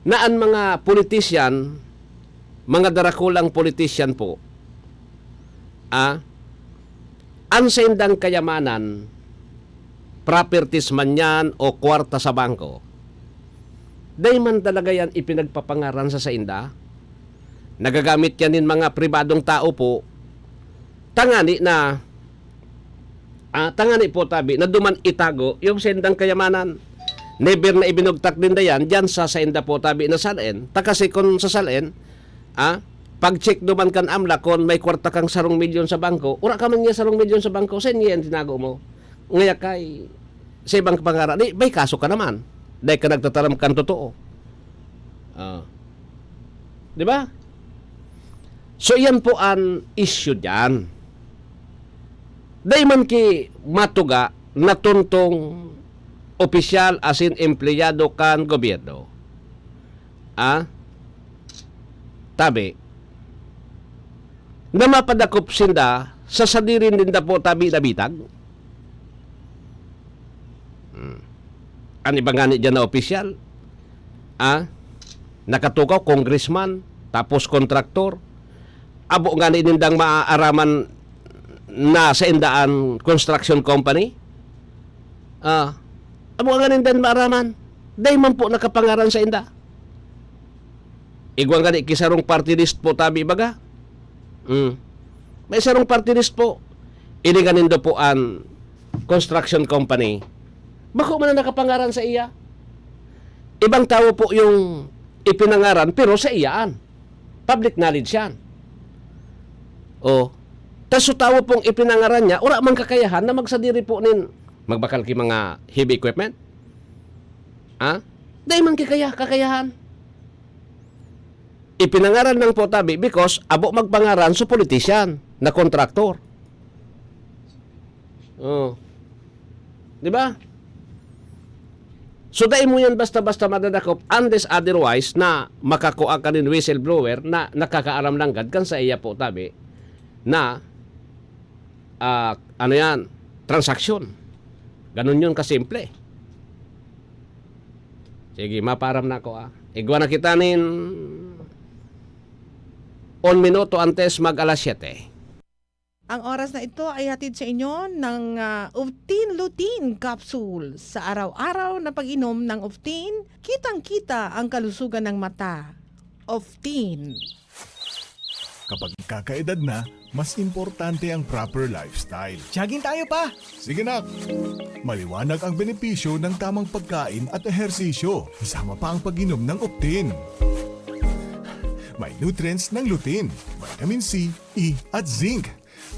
Na ang mga politician, mga darakulang politician po, ah, ang saindang kayamanan, properties man yan o kwarta sa bangko, dai man talaga yan ipinagpapangaran sa sainda. Nagagamit yan nin mga pribadong tao po, tangani na, ah, tangani po tabi na duman itago yung saindang kayamanan. Never na ibinugtak ninda yan diyan sa sainda po tabi na sal-en. Ta kasi kun sa sal-en, ah, pag-check duman kan amla kun may kwarta kang sarong milyon sa bangko, ura ka man niya sarong milyon sa bangko, sain niya yan tinago mo? Ngaya kay sa ibang pangarani, may kaso ka naman. Dahil ka nagtataram kan totoo. Ah. Di ba? So, iyan po ang issue diyan. Dai man ki matuga na tontong opisyal asin empleyado kan gobyerno. Ah? Tabi, na mapadakop sinda sa sadiri ninda po tabi na bitag. Hmm. An iba ngani diyan na opisyal, ah, nakatukaw, congressman, tapos kontraktor. Abo ngani nindang maaaraman na sainda an construction company? Ah, abo ngani nindang maaraman. Dai man po nakapangaran sainda. Igwa ngani ki sarong party list po tabi baga. Hmm. May sarong party list po. Ini ngani daw po an construction company. Bako man na nakapangaran sa iya. Ibang tawo po yung ipinangaran, pero sa iyaan. Public knowledge yan. O, tas so tawo pong ipinangaran niya, wala mang kakayahan na magsadiri po nin magbakal ki mga heavy equipment. Ha? Dai man ki kaya, kakayahan. Ipinangaran lang po tabi because abo magpangaran so politician na kontraktor. Oh. Di ba? So, dai mo yan basta-basta madadakop unless otherwise na makakua ka nin whistleblower na nakakaaram nanggad kan sa iya po tabi na, ah, ano yan, transaksyon. Ganun yun kasimple. Sige, maparam na ako, ah. Igwa na kita nin un minuto antes mag alas siyete. Ang oras na ito ay hatid sa inyo ng, ah, Uftin Lutein Capsule sa araw-araw na pag-inom ng Uftin, kitang-kita ang kalusugan ng mata. Uftin. Kapag kakaedad na, mas importante ang proper lifestyle. Jogging tayo, pa! Sige, nak! Maliwanag ang benepisyo ng tamang pagkain at ehersisyo, kasama pa ang pag-inom ng Optin. May nutrients ng lutein, vitamin C, E, at zinc.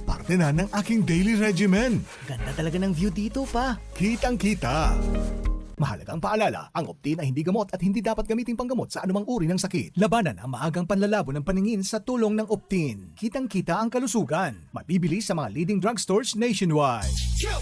Parte na ng aking daily regimen. Ganda talaga ng view dito, pa. Kitang-kita. Mahalagang paalala, ang Optin ay hindi gamot at hindi dapat gamiting panggamot sa anumang uri ng sakit. Labanan ang maagang panlalabo ng paningin sa tulong ng Optin. Kitang-kita ang kalusugan. Mabibili sa mga leading drugstores nationwide. Go!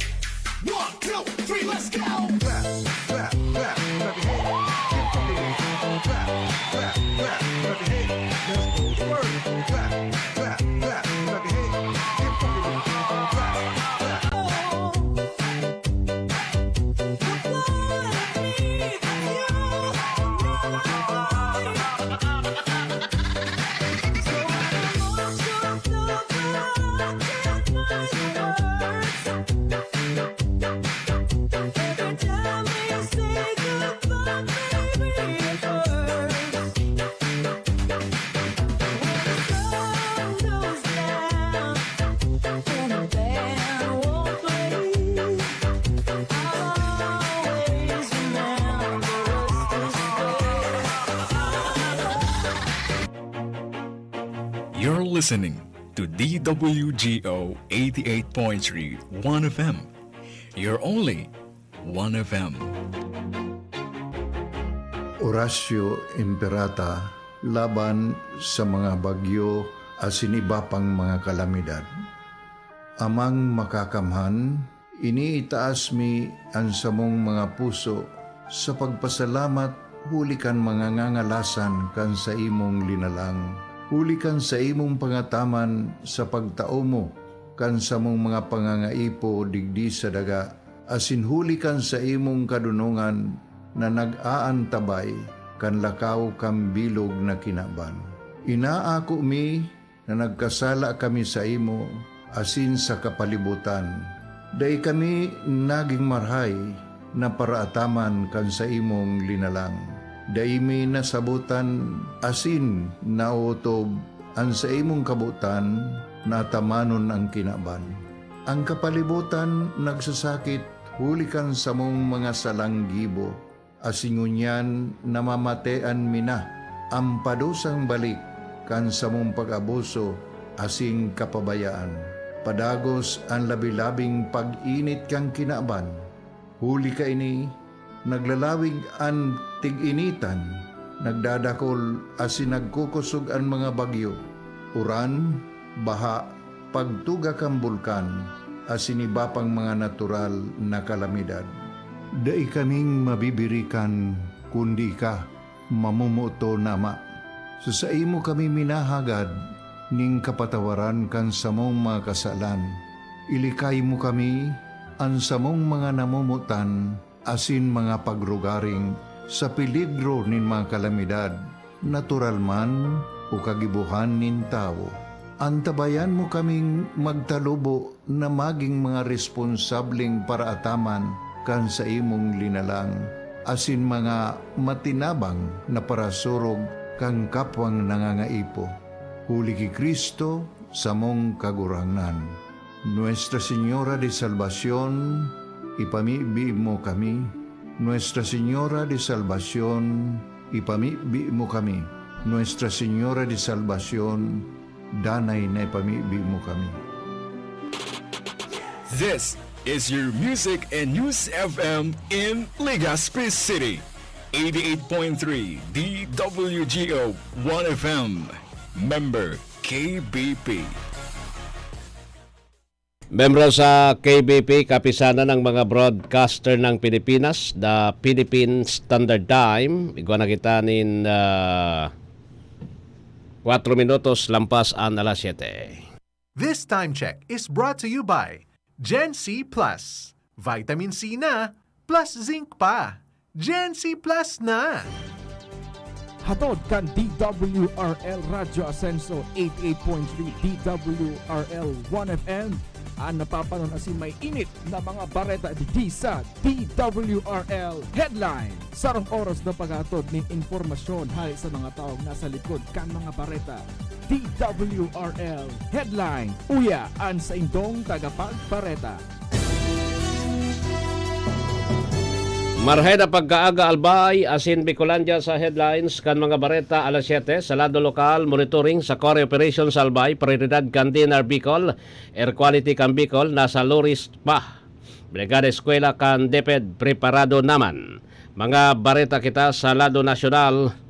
One, two, three, let's go! Clap, clap, clap, clap your hands. Keep fucking it. Clap, clap, clap, clap your hands. Let's go to work. Clap, clap, clap, clap your hands. Keep fucking it. Clap, clap. You're listening to D W G O eighty-eight point three One F M, your only One F M. Horacio Imperata laban sa mga bagyo asin iba pang mga kalamidad. Amang Makakamhan, iniitaas mi an samong mga puso sa pagpasalamat huli kan mga ngangalasan kan saimong linalang, huli kan saimong pangataman sa pagtao mo kan samong mga pangangaipo digdi sa daga, asin huli kan saimong kadonongan na nag-aantabay kan lakaw kan bilog na kinaban. Inaako mi na nagkasala kami saimo asin sa kapalibotan. Dai kami nagin marahay na paraataman kan saimong linalang. Dai mi nasabotan asin naotob an saimong kabotan na atamanon an kinaban. An kapalibotan nagsasakit huli kan samong mga salang gibo, asin ngunyan namamatean mi na an padusang balik kan samong pag-abuso asin kapabayaan. Padagos an labi-labing pag-init kan kinaban. Huli kaini, naglalawig an tig-initan, nagdadakol asin nagkukosog an mga bagyo, uran, baha, pagtuga kan bulkan, asin iba pang mga natural na kalamidad. Dai kaming mabibirikan, kundi ika, mamomoton, Ama. Sa saimo kami minahagad ning kapatawaran kan samong mga kasalan. Ilikay mo kami, an samong mga namomotan, asin mga pagrugaring sa peligro nin mga kalamidad, natural man o kagibohan nin tawo. Antabayan mo kaming magtalubo na magin mga responsableng paraataman kan saimong linalang, asin mga matinabang na parasurog kan kapwang nangangaipo. Huli ki Cristo, samong Kagurangnan. Nuestra Señora de Salvacion, ipamibi mo kami. Nuestra Señora de Salvacion, ipamibi mo kami. Nuestra Señora de Salvacion, danay na ipamibi mo kami. This is your Music and News F M in Legazpi City. Eighty-eight point three D W G O One F M. Member K B P. Membro sa K B P, kapisanan ng mga broadcaster ng Pilipinas, the Philippine Standard Time. Igwa na kita nin, ah, kwatro minutos lampas an alas siyete. This time check is brought to you by Gen C Plus. Vitamin C na, plus zinc pa. Gen C Plus na! Hatod kan D W R L Radyo Asenso eighty-eight point three D W R L One F M, an napapanon asin may init na mga bareta digdi sa D W R L Headline. Sarong oras na paghatod nin impormasyon hale sa mga tawong nasa likod kan mga bareta. D W R L Headline. Uya an saindong tagapagbareta. Marhay na pagkaaga, Albay, asin Bicolandia sa headlines kan mga bareta alas siyete. Sa lado lokal, monitoring sa Cory Operation sa Albay, prioridad kan D N R Bicol, air quality kan Bicol, nasa low risk pa. Brigada Eskwela kan DepEd, preparado naman. Mga bareta kita sa lado nasyonal.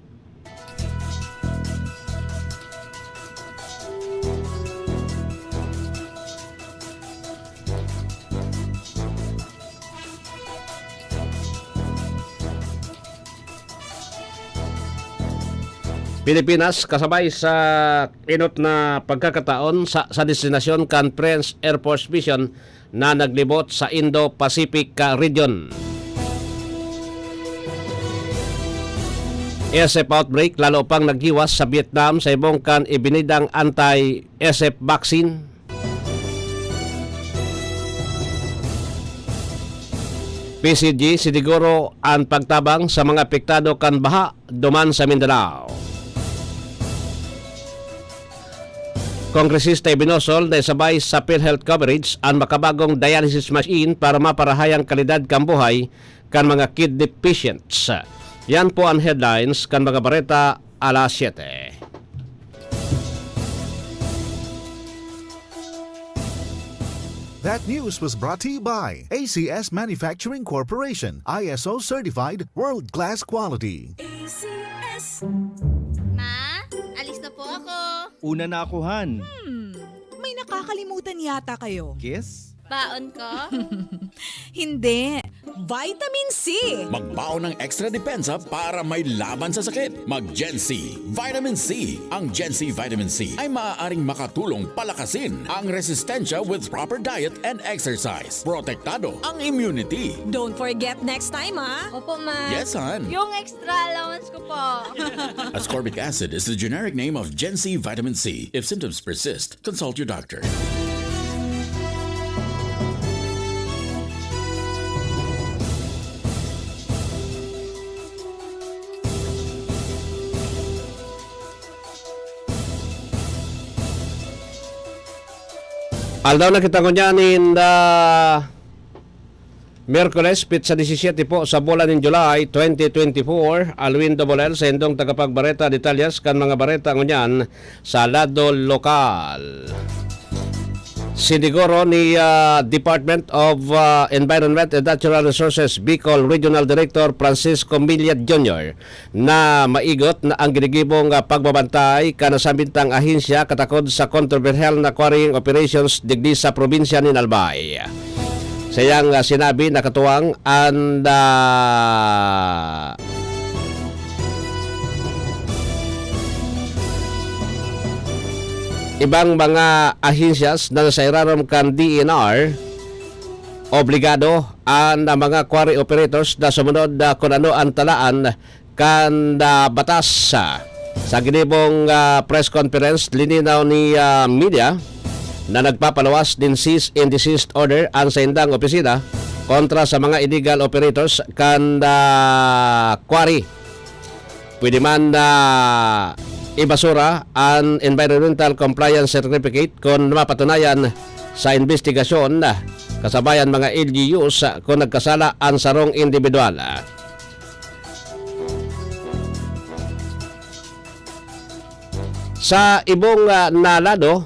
Pilipinas, kasabay sa enot na pagkakataon sa, sa destinasyon kan Prince Air Force Mission na naglibot sa Indo-Pacific, ah, region. S F outbreak, lalo pang naghiwas sa Vietnam sa ibong kan ibinidang anti-S F vaccine. P C G, siniguro an pagtabang sa mga apektado kan baha duman sa Mindanao. Kongresista ibinusol na isabay sa PhilHealth coverage an makabagong dialysis machine para maparahay ang kalidad kan buhay kan mga kidney patients. Yan po an headlines kan mga bareta alas siyete. That news was brought to you by A C S Manufacturing Corporation, I S O certified, world-class quality. A C S. Ma, alis na po ako. Una na ako, Han. Hmm, may nakakalimutan yata kayo. Kiss? Baon ko? Hindi. Vitamin C. Magbaon ng extra depensa para may laban sa sakit. Mag Gen C Vitamin C. Ang Gen C Vitamin C ay maaaring makatulong palakasin ang resistensya with proper diet and exercise. Protektado ang immunity. Don't forget next time, ha? Opo, ma. Yes, Han. Yung extra allowance ko po. Ascorbic acid is the generic name of Gen C Vitamin C. If symptoms persist, consult your doctor. Aldaw na kita ngunyan in the Miyerkules, petsa disisiete po sa bulan nin July, twenty twenty-four. Alwin Dobolel, saindong tagapagbareta, detalyes kan mga bareta ngunyan sa lado lokal. Siniguro ni, ah, Department of, ah, Environment and Natural Resources Bicol Regional Director Francisco Millet Junior na maigot na ang ginigibong, ah, pagbabantay kan nasambitang ahensya katakod sa kontrobersyal na quarrying operations digdi sa probinsya nin Albay. Sa iyang, ah, sinabi, nakatuwang an, ah, ibang mga ahensyas na nasa irarom kan D E N R, obligado an mga quarry operators na sumunod, ah, kun ano an talaan kan, ah, batas. Sa ginibong, ah, press conference, lininaw ni, ah, media na nagpapaluwas nin cease and desist order an saindang opisina kontra sa mga illegal operators kan, ah, quarry. Pwede man na ibasura an environmental compliance certificate kun mapatunayan sa imbestigasyon, kasabay an mga L G Us kun nagkasala an sarong indibidwal. Sa ibong, ah, na lado,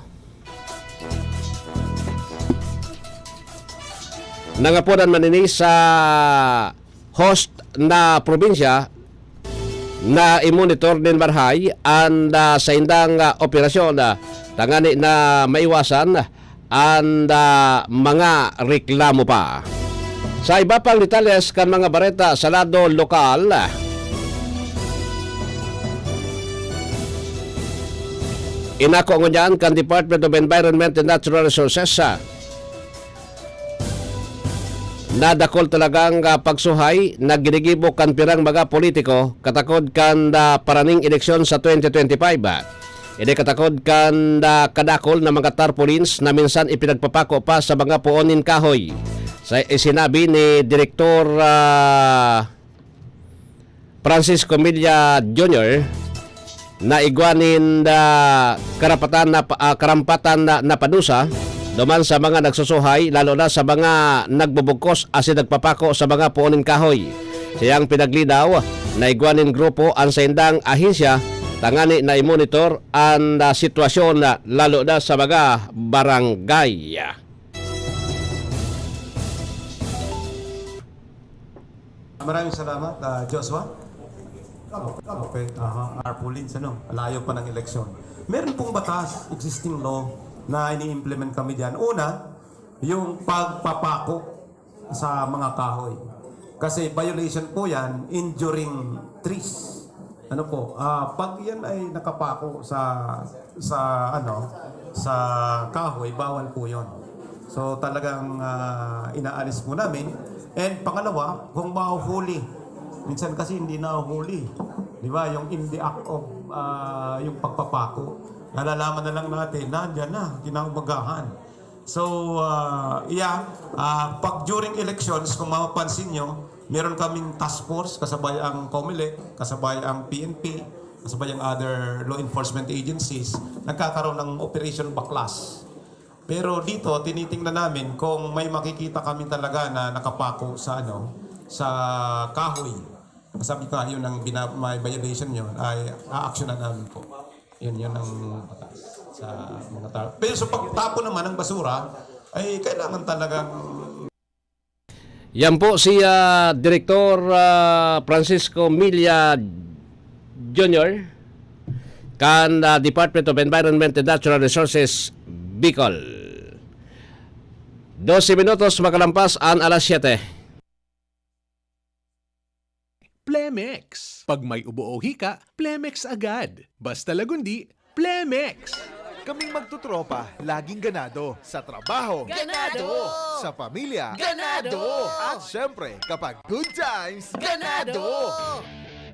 nangapodan man ini sa host na probinsya na i-monitor nin marahay an, ah, saindang, ah, operasyon, ah, tangani na maiwasan an, ah, mga reklamo pa. Sa iba pang detalles kan mga bareta sa lado lokal, inako ngunyan kan Department of Environment and Natural Resources, ah, na dakul talagang, ah, pagsuhay na ginigibo kan pirang mga politiko katakod kan, ah, paraning eleksyon sa twenty twenty-five. Ini katakod kan, ah, kadakul na mga tarpaulins na minsan ipinagpapako pa sa mga poon nin kahoy. Sa isinabi ni Direktor, ah, Francisco Milla Junior na igwa nin, ah, karapatan na pa-, ah, karampatan na, na padusa duman sa mga nagsusuhay, lalo na sa mga nagbubugkos asin nagpapako sa mga poon nin kahoy. Siyang pinaglinaw na igwa nin grupo an saindang ahensya tangani na i-monitor an, ah, sitwasyon, ah, lalo na sa mga barangay. Maraming salamat, ah, Joshua. Okay, aha, tarpaulins, ano, layo pa ng eleksyon. Meron pong batas, existing law, na ini-implement kami dyan. Una, yung pagpapako sa mga kahoy. Kasi violation po yan, injuring trees. Ano po, ah, pag yan ay nakapako sa, sa, ano, sa kahoy, bawal po yon. So, talagang, ah, inaalis po namin. And pangalawa, kung mahuhuli, minsan kasi hindi nahuhuli. Di ba? Yung in the act of, ah, yung pagpapako, nalalaman na lang natin, nandyan na, kinaumagahan. So, ah, yeah, ah, pag during elections, kung mapapansin nyo, meron kaming task force, kasabay ang Comelec, kasabay ang P N P, kasabay ang other law enforcement agencies, nagkakaroon ng Operation Baklas. Pero dito, tinitingnan namin kung may makikita kami talaga na nakapako sa, ano, sa kahoy. Sabi ko nga, yun ang bina-, may violation yun, ay aaksyonan namin po. Yun, yun ang batas sa mga tao. Pero sa pagtapon naman ng basura, ay kailangan talagang Yan po si, ah, Direktor, ah, Francisco Milla Junior kan, ah, Department of Environment and Natural Resources, Bicol. Dose minutos makalampas an alas siyete. Plemex. Pag may ubo o hika, Plemex agad. Basta Lagundi, Plemex. Kaming magtotropa, laging ganado. Sa trabaho. Ganado. Sa pamilya. Ganado. At syempre, kapag good times. Ganado.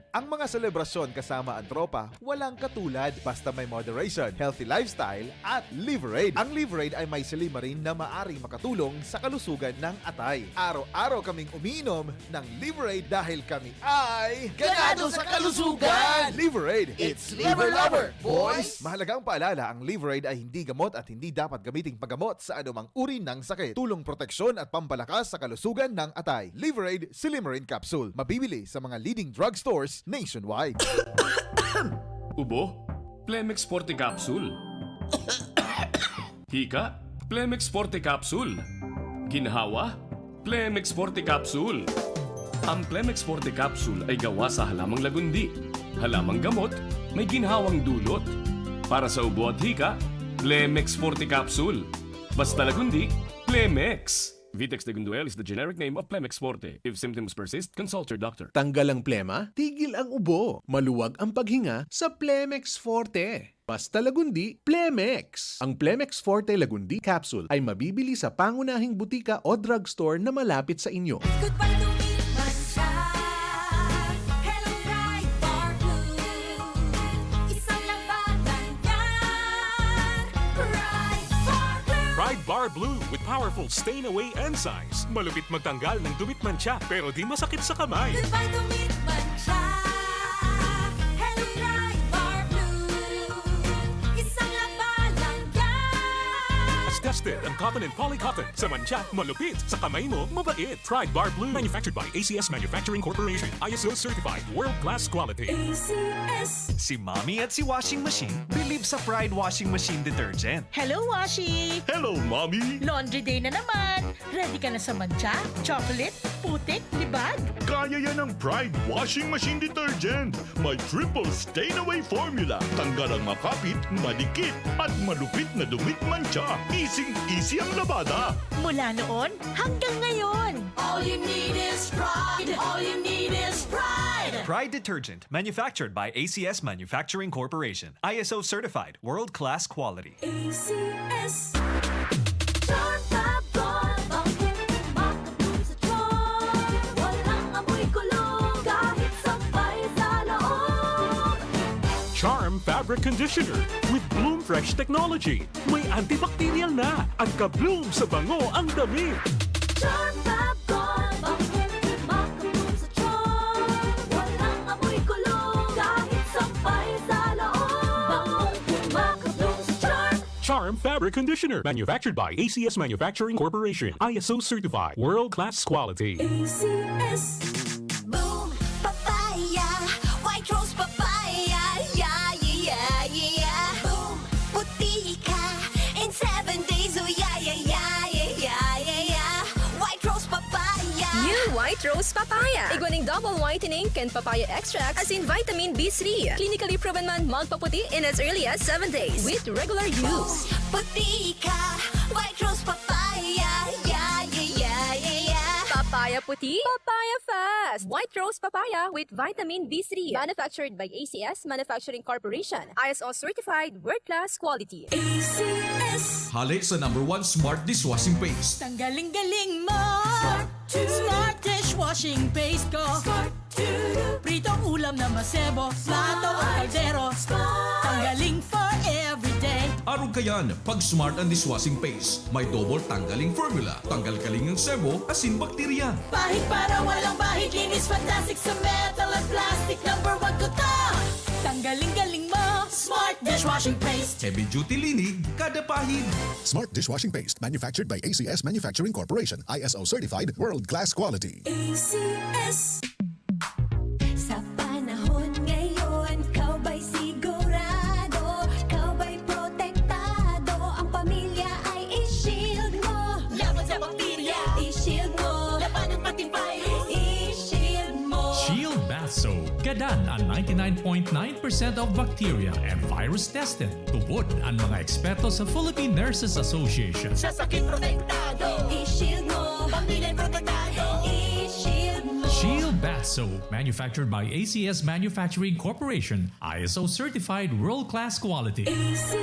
Ang mga selebrasyon kasama ang tropa, walang katulad. Basta may moderation, healthy lifestyle, at Liverade. Ang Liverade ay may silymarin na maaring makatulong sa kalusugan ng atay. Araw-araw kaming umiinom ng Liverade dahil kami ay Ganado sa kalusugan! Liverade, it's Liver Lover, boys! Mahalagang paalala, ang Liverade ay hindi gamot at hindi dapat gamiting paggamot sa anumang uri ng sakit. Tulong proteksyon at pampalakas sa kalusugan ng atay. Liverade Silymarin Capsule. Mabibili sa mga leading drugstores nationwide. Ubo? Plemex Forte Capsule. Hika? Plemex Forte Capsule. Ginhawa, Plemex Forte Capsule. Ang Plemex Forte Capsule ay gawa sa halamang lagundi, halamang gamot, may ginhawang dulot. Para sa ubo at hika, Plemex Forte Capsule. Basta lagundi, Plemex. Vitex Degunduel is the generic name of Plemex Forte. If symptoms persist, consult your doctor. Tanggal ang plema, tigil ang ubo, maluwag ang paghinga sa Plemex Forte. Basta lagundi, Plemex. Ang Plemex Forte Lagundi Capsule ay mabibili sa pangunahing butika o drugstore na malapit sa inyo. Goodbye to me, mancha. Hello, Pride Bar Blue. Isang labanan yan. Pride Bar Blue. Pride Bar Blue with powerful stain away enzymes. Malupit magtanggal ng dumit mancha, pero di masakit sa kamay. Goodbye to me, mancha. Hello, Pride Bar Blue. Isang labanan yan. As tested ang cotton and poly cotton. Sa mancha, malupit. Sa kamay mo, mabait. Pride Bar Blue. Manufactured by A C S Manufacturing Corporation. I S O certified. World class quality. A C S. Si Mommy at si Washing Machine believe sa Pride Washing Machine Detergent. Hello, Washi! Hello, Mommy! Laundry day na naman! Ready ka na sa mancha, chocolate, putik, libag? Kaya yan ng Pride Washing Machine Detergent. May triple stain away formula. Tanggal ang makapit, madikit, at malupit na dumit mancha. Easy-easy ang labada. Mula noon hanggang ngayon. All you need is Pride. All you need is Pride. Pride Detergent, manufactured by A C S Manufacturing Corporation. I S O certified, world-class quality. A C S. Charm Fab Gold, ang makabloom sa charm. Walang amoy kulog, kahit sampay sa loob. Charm Fabric Conditioner with Bloom Fresh Technology. May antibacterial na at ka-bloom sa bango ang damit. Charm Fab Gold, ang makabloom sa charm. Walang amoy kulog, kahit sampay sa loob. Bangong makabloom sa charm. Charm Fabric Conditioner, manufactured by A C S Manufacturing Corporation, I S O certified, world-class quality. A C S. Boom Papaya, White Rose Papaya, yeah, yeah, yeah, yeah. Boom Puti ka in seven days, oh, yeah, yeah, yeah. White Rose Papaya. New White Rose Papaya. Igwa nin double whitening kan papaya extract, asin vitamin B three. Clinically proven man magpaputi in as early as seven days with regular use. Puti ka, White Rose Papaya. Yeah, yeah, yeah, yeah, yeah. Papaya puti, papaya fast. White Rose Papaya with vitamin B three. Manufactured by A C S Manufacturing Corporation. I S O certified, world-class quality. A C S. Hale sa number one smart dishwashing paste. Tanggaling-galing mo! Smart to. Smart dishwashing paste ko. Smart to. Pritong ulam na masebo, plato o kaldero. Smart. Tanggaling for everyday. Arog kayan, pag Smart ang dishwashing paste, may double tanggaling formula. Tanggal kaling ang sebo, asin bakterya. Pahid para walang bahid, linis fantastic sa metal at plastic. Number one ko to. Tanggaling-galing mo, Smart dishwashing paste. Heavy duty linig, kada pahid. Smart dishwashing paste, manufactured by A C S Manufacturing Corporation, I S O certified, world class quality. A C S. Sa panahon ngayon, kaubay sigurado, kaubay protektado, ang pamilya ay i-shield mo. Laban sa bakterya, i-shield mo. Labanan pati virus, i-shield mo. Shield Bath Soap, gadan an ninety-nine point nine percent of bacteria and virus tested. Tubod an mga eksperto sa Philippine Nurses Association. Sa sakit protektado, i-shield mo. Pamilya protektado, i-shield mo. Shield Bath Soap, manufactured by A C S Manufacturing Corporation, I S O certified, world-class quality. A C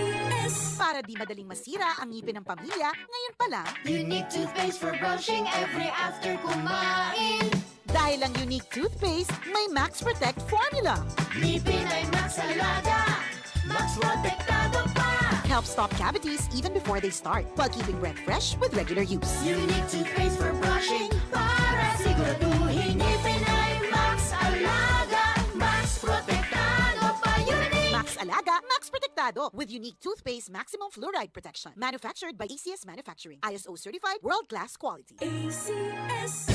S. Para di madaling masira ang ngipin ng pamilya, ngayon pa lang. Unique toothpaste for brushing every after kumain. Dahil ang Unique Toothpaste may Max Protect Formula. Ngipin ay Max Alaga, Max Protektado pa. Helps stop cavities even before they start, while keeping breath fresh with regular use. Unique Toothpaste for brushing, para siguraduhin ngipin ay Max Alaga, Max Protektado pa. Unique! Max Alaga, Max Protektado, with Unique Toothpaste Maximum Fluoride Protection. Manufactured by A C S Manufacturing. I S O certified, world-class quality. A C S.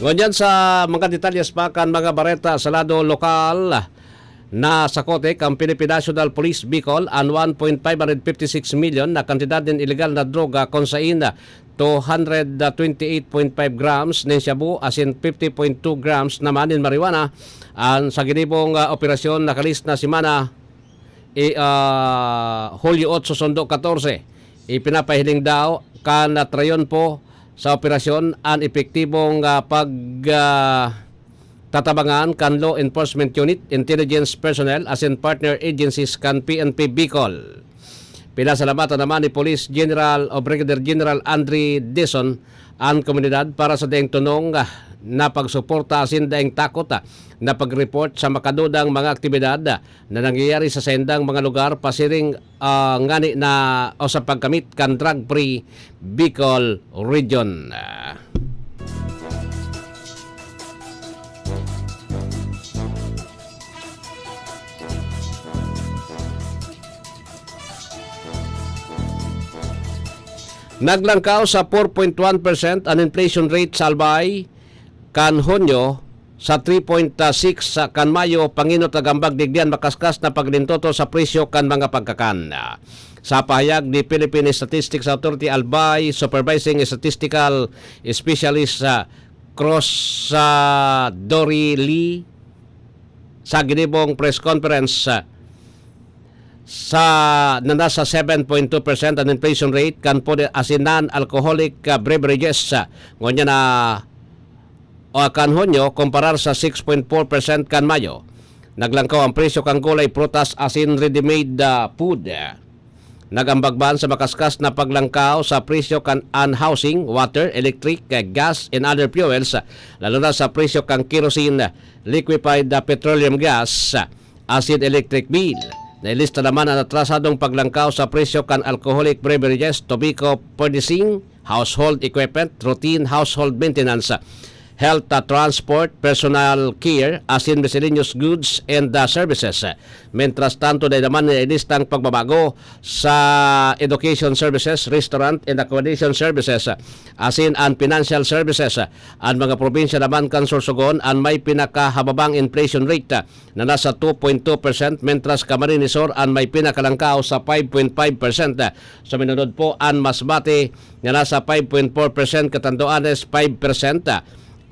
Ngunyan sa mga detalyes pa kan mga bareta sa lado lokal, nasakot kan Philippine National Police Bicol an one point five hundred fifty six million na kantidad nin ilegal na droga, kun sain two hundred twenty eight point five grams nin shabu asin fifty point two grams naman nin marijuana. An sa ginibong, ah, operasyon nakalis na semana, i-, ah, Hulyo otso sundo katorse, ipinapahiling daw kan, ah, Triunfo sa operasyon an epektibong, ah, pag, ah, tatabangan kan Law Enforcement Unit, intelligence personnel, asin partner agencies kan P N P Bicol. Pinasalamatan naman ni Police General o Brigadier General Andre Dizon an komunidad para sa daing tunong, ah, na pagsuporta asin daing takot, ah, na pag-report sa makadudang mga aktibidad, ah, na nangyayari sa saindang mga lugar pasiring, ah, ngani na o sa pagkamit kan drug-free Bicol Region. Naglangkaw sa four point one percent an inflation rate sa Albay kan Hunyo, sa three point six sa kan Mayo, pangenot nag-ambag digdi an makaskas na paglintoto sa presyo kan mga pagkakan. Sa pahayag ni Philippine Statistics Authority Albay Supervising Statistical Specialist, ah, Cruz, ah, Dory Lee, sa ginibong press conference, ah, sa, na nasa seven point two percent an inflation rate kan food asin non-alcoholic, ah, beverages, ah, ngunyan na, o kan Hunyo, kumparar sa six point four percent kan Mayo. Naglangkaw ang presyo kan gulay, prutas asin ready-made, ah, food. Nag-ambag man sa makaskas na paglangkaw sa presyo kan an housing, water, electric, ah, gas and other fuels, ah, lalo na sa presyo kan kerosene, liquefied, ah, petroleum gas, ah, asin electric bill. Nailista naman an atrasadong paglangkaw sa presyo kan alcoholic beverages, tobacco, furnishing, household equipment, routine household maintenance, health, ah, transport, personal care, asin miscellaneous goods and, ah, services. Mentras tanto, dai naman nailista an pagbabago sa education services, restaurant and accommodation services, asin an financial services. An mga probinsya naman kan Sorsogon an may pinakahababang inflation rate, na nasa two point two percent, mentras Camarines Sur an may pinakalangkaw sa five point five percent. Suminunod po an Masbate na nasa five point four percent, Catanduanes five percent,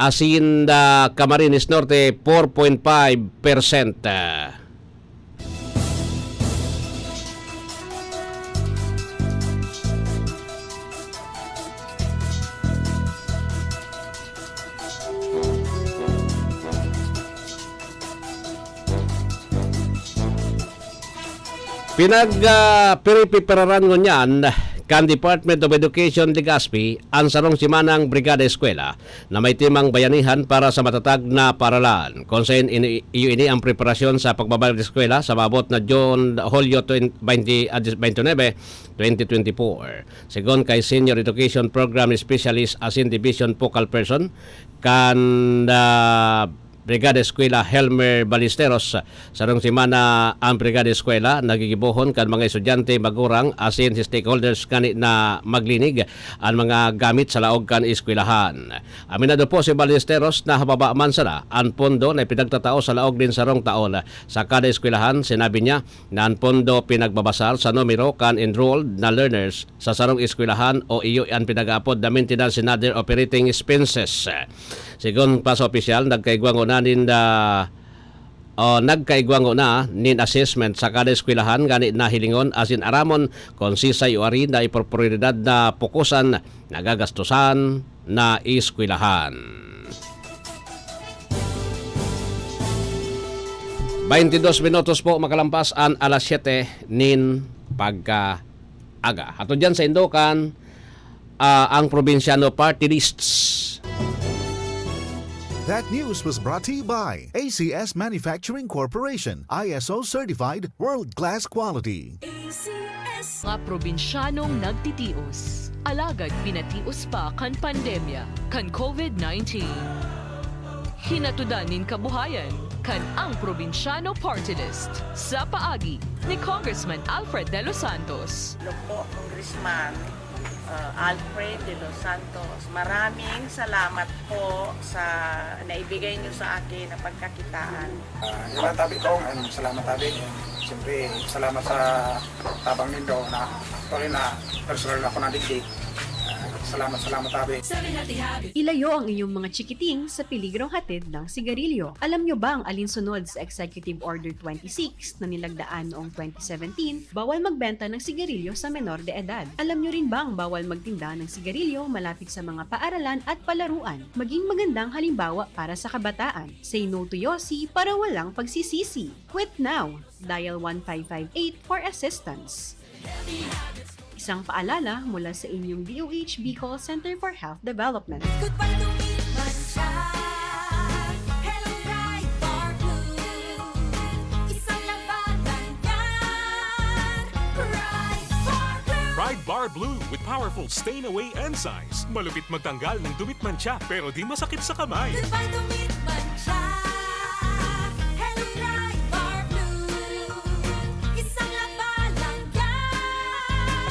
asin, ah, Camarines Norte four point five percent. Pinag, ah, piripipiraran ngunyan kan Department of Education, Legazpi, an sarong semanang Brigada Eskwela na may temang bayanihan para sa matatag na paaralan. Kung saen ini, iyo ini ang preparasyon sa pagbabalik eskwela sa maabot na June, Hulyo twenty, twenty, ah, twenty-nine, twenty twenty-four. Segun kay Senior Education Program Specialist asin Division Focal Person kan, ah, Brigada Eskwela, Helmer Ballesteros, sarong semana ang Brigada Eskwela nagigibohon kan mga estudyante, magurang asin stakeholders ngani na maglinig an mga gamit sa laog kan eskwelahan. Aminado po si Ballesteros na hababa man sana an pondo na ipinagtatao sa laog nin sarong taon. Sa kada eskwelahan, sinabi niya, na an pondo pinagbabasar sa numero kan enrolled na learners sa sarong eskwelahan o iyo an pinag-aapod na maintenance and other operating expenses. Segun pa sa opisyal, nagkaigwa ngona nin, ah, o nagkaigwa ngona nin assessment sa kada eskwelahan, ngani na hilingon asin aramon kun sisay o ari na ipoprioridad na pukosan na gagastosan na eskwelahan. Baintidos minutos po makalampas an alas siyete nin pagkaaga. Ato diyan sa Indokan, ah, ang Probinsyano Party Lists. That news was brought to you by A C S Manufacturing Corporation, I S O certified, world-class quality. Mga probinsyanong nagtitios, alagad pinatios pa kan pandemya kan COVID nineteen. Hinatudan nin kabuhayan kan Ang Probinsyano Party List sa paagi ni Congressman Alfred De Los Santos. Hello po, Congressman. Uh, Alfred de los Santos, maraming salamat po sa naibigay niyo sa akin na pagkakitaan. Ah, yun lang, tabi ko. Ano, salamat, tabi. Siyempre, salamat sa tabang nindo na actually na personal ako nadigdi. Ah, salamat, salamat, tabi. Ilayo ang inyong mga chikiting sa peligrong hatid ng sigarilyo. Alam nyo ba ang alinsunod sa Executive Order twenty-six na nilagdaan noong twenty seventeen? Bawal magbenta ng sigarilyo sa menor de edad. Alam nyo rin bang bawal magtinda ng sigarilyo malapit sa mga paaralan at palaruan? Maging magandang halimbawa para sa kabataan. Say no to Yossi para walang pagsisisi. Quit now! Dial one five five eight for assistance. Isang paalala mula sa inyong DOH Bicol Center for Health Development. Goodbye to meat mancha. Hello, Pride Bar Blue. Isang labanan yan. Pride Bar Blue. Pride Bar Blue with powerful stain away enzymes. Malupit magtanggal ng dumi at mantsa pero di masakit sa kamay. Goodbye to meat mancha. Hello, Pride Bar Blue. Isang labanan yan.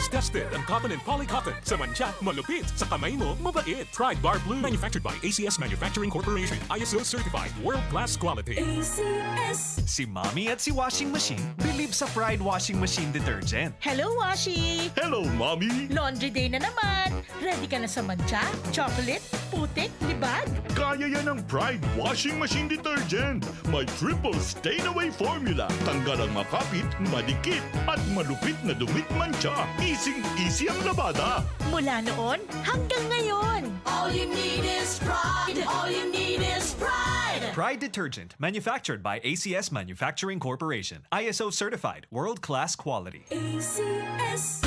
Tested ang cotton and polycotton. Sa mantsa, malupit. Sa kamay mo, mabait. Pride Bar Blue. Manufactured by ACS Manufacturing Corporation. ISO certified. World class quality. ACS. Si Mommy at si Washing Machine believe sa Pride Washing Machine Detergent. Hello, Washi! Hello, Mommy! Laundry day na naman! Ready ka na sa mantsa, chocolate, putik, libag? Kaya yan ng Pride Washing Machine Detergent. May triple stain away formula. Tanggal ang makapit, madikit, at malupit na dumi at mantsa. Easy-easy ang labada. Mula noon hanggang ngayon. All you need is Pride. All you need is Pride. Pride Detergent, manufactured by ACS Manufacturing Corporation. ISO certified, world-class quality. ACS.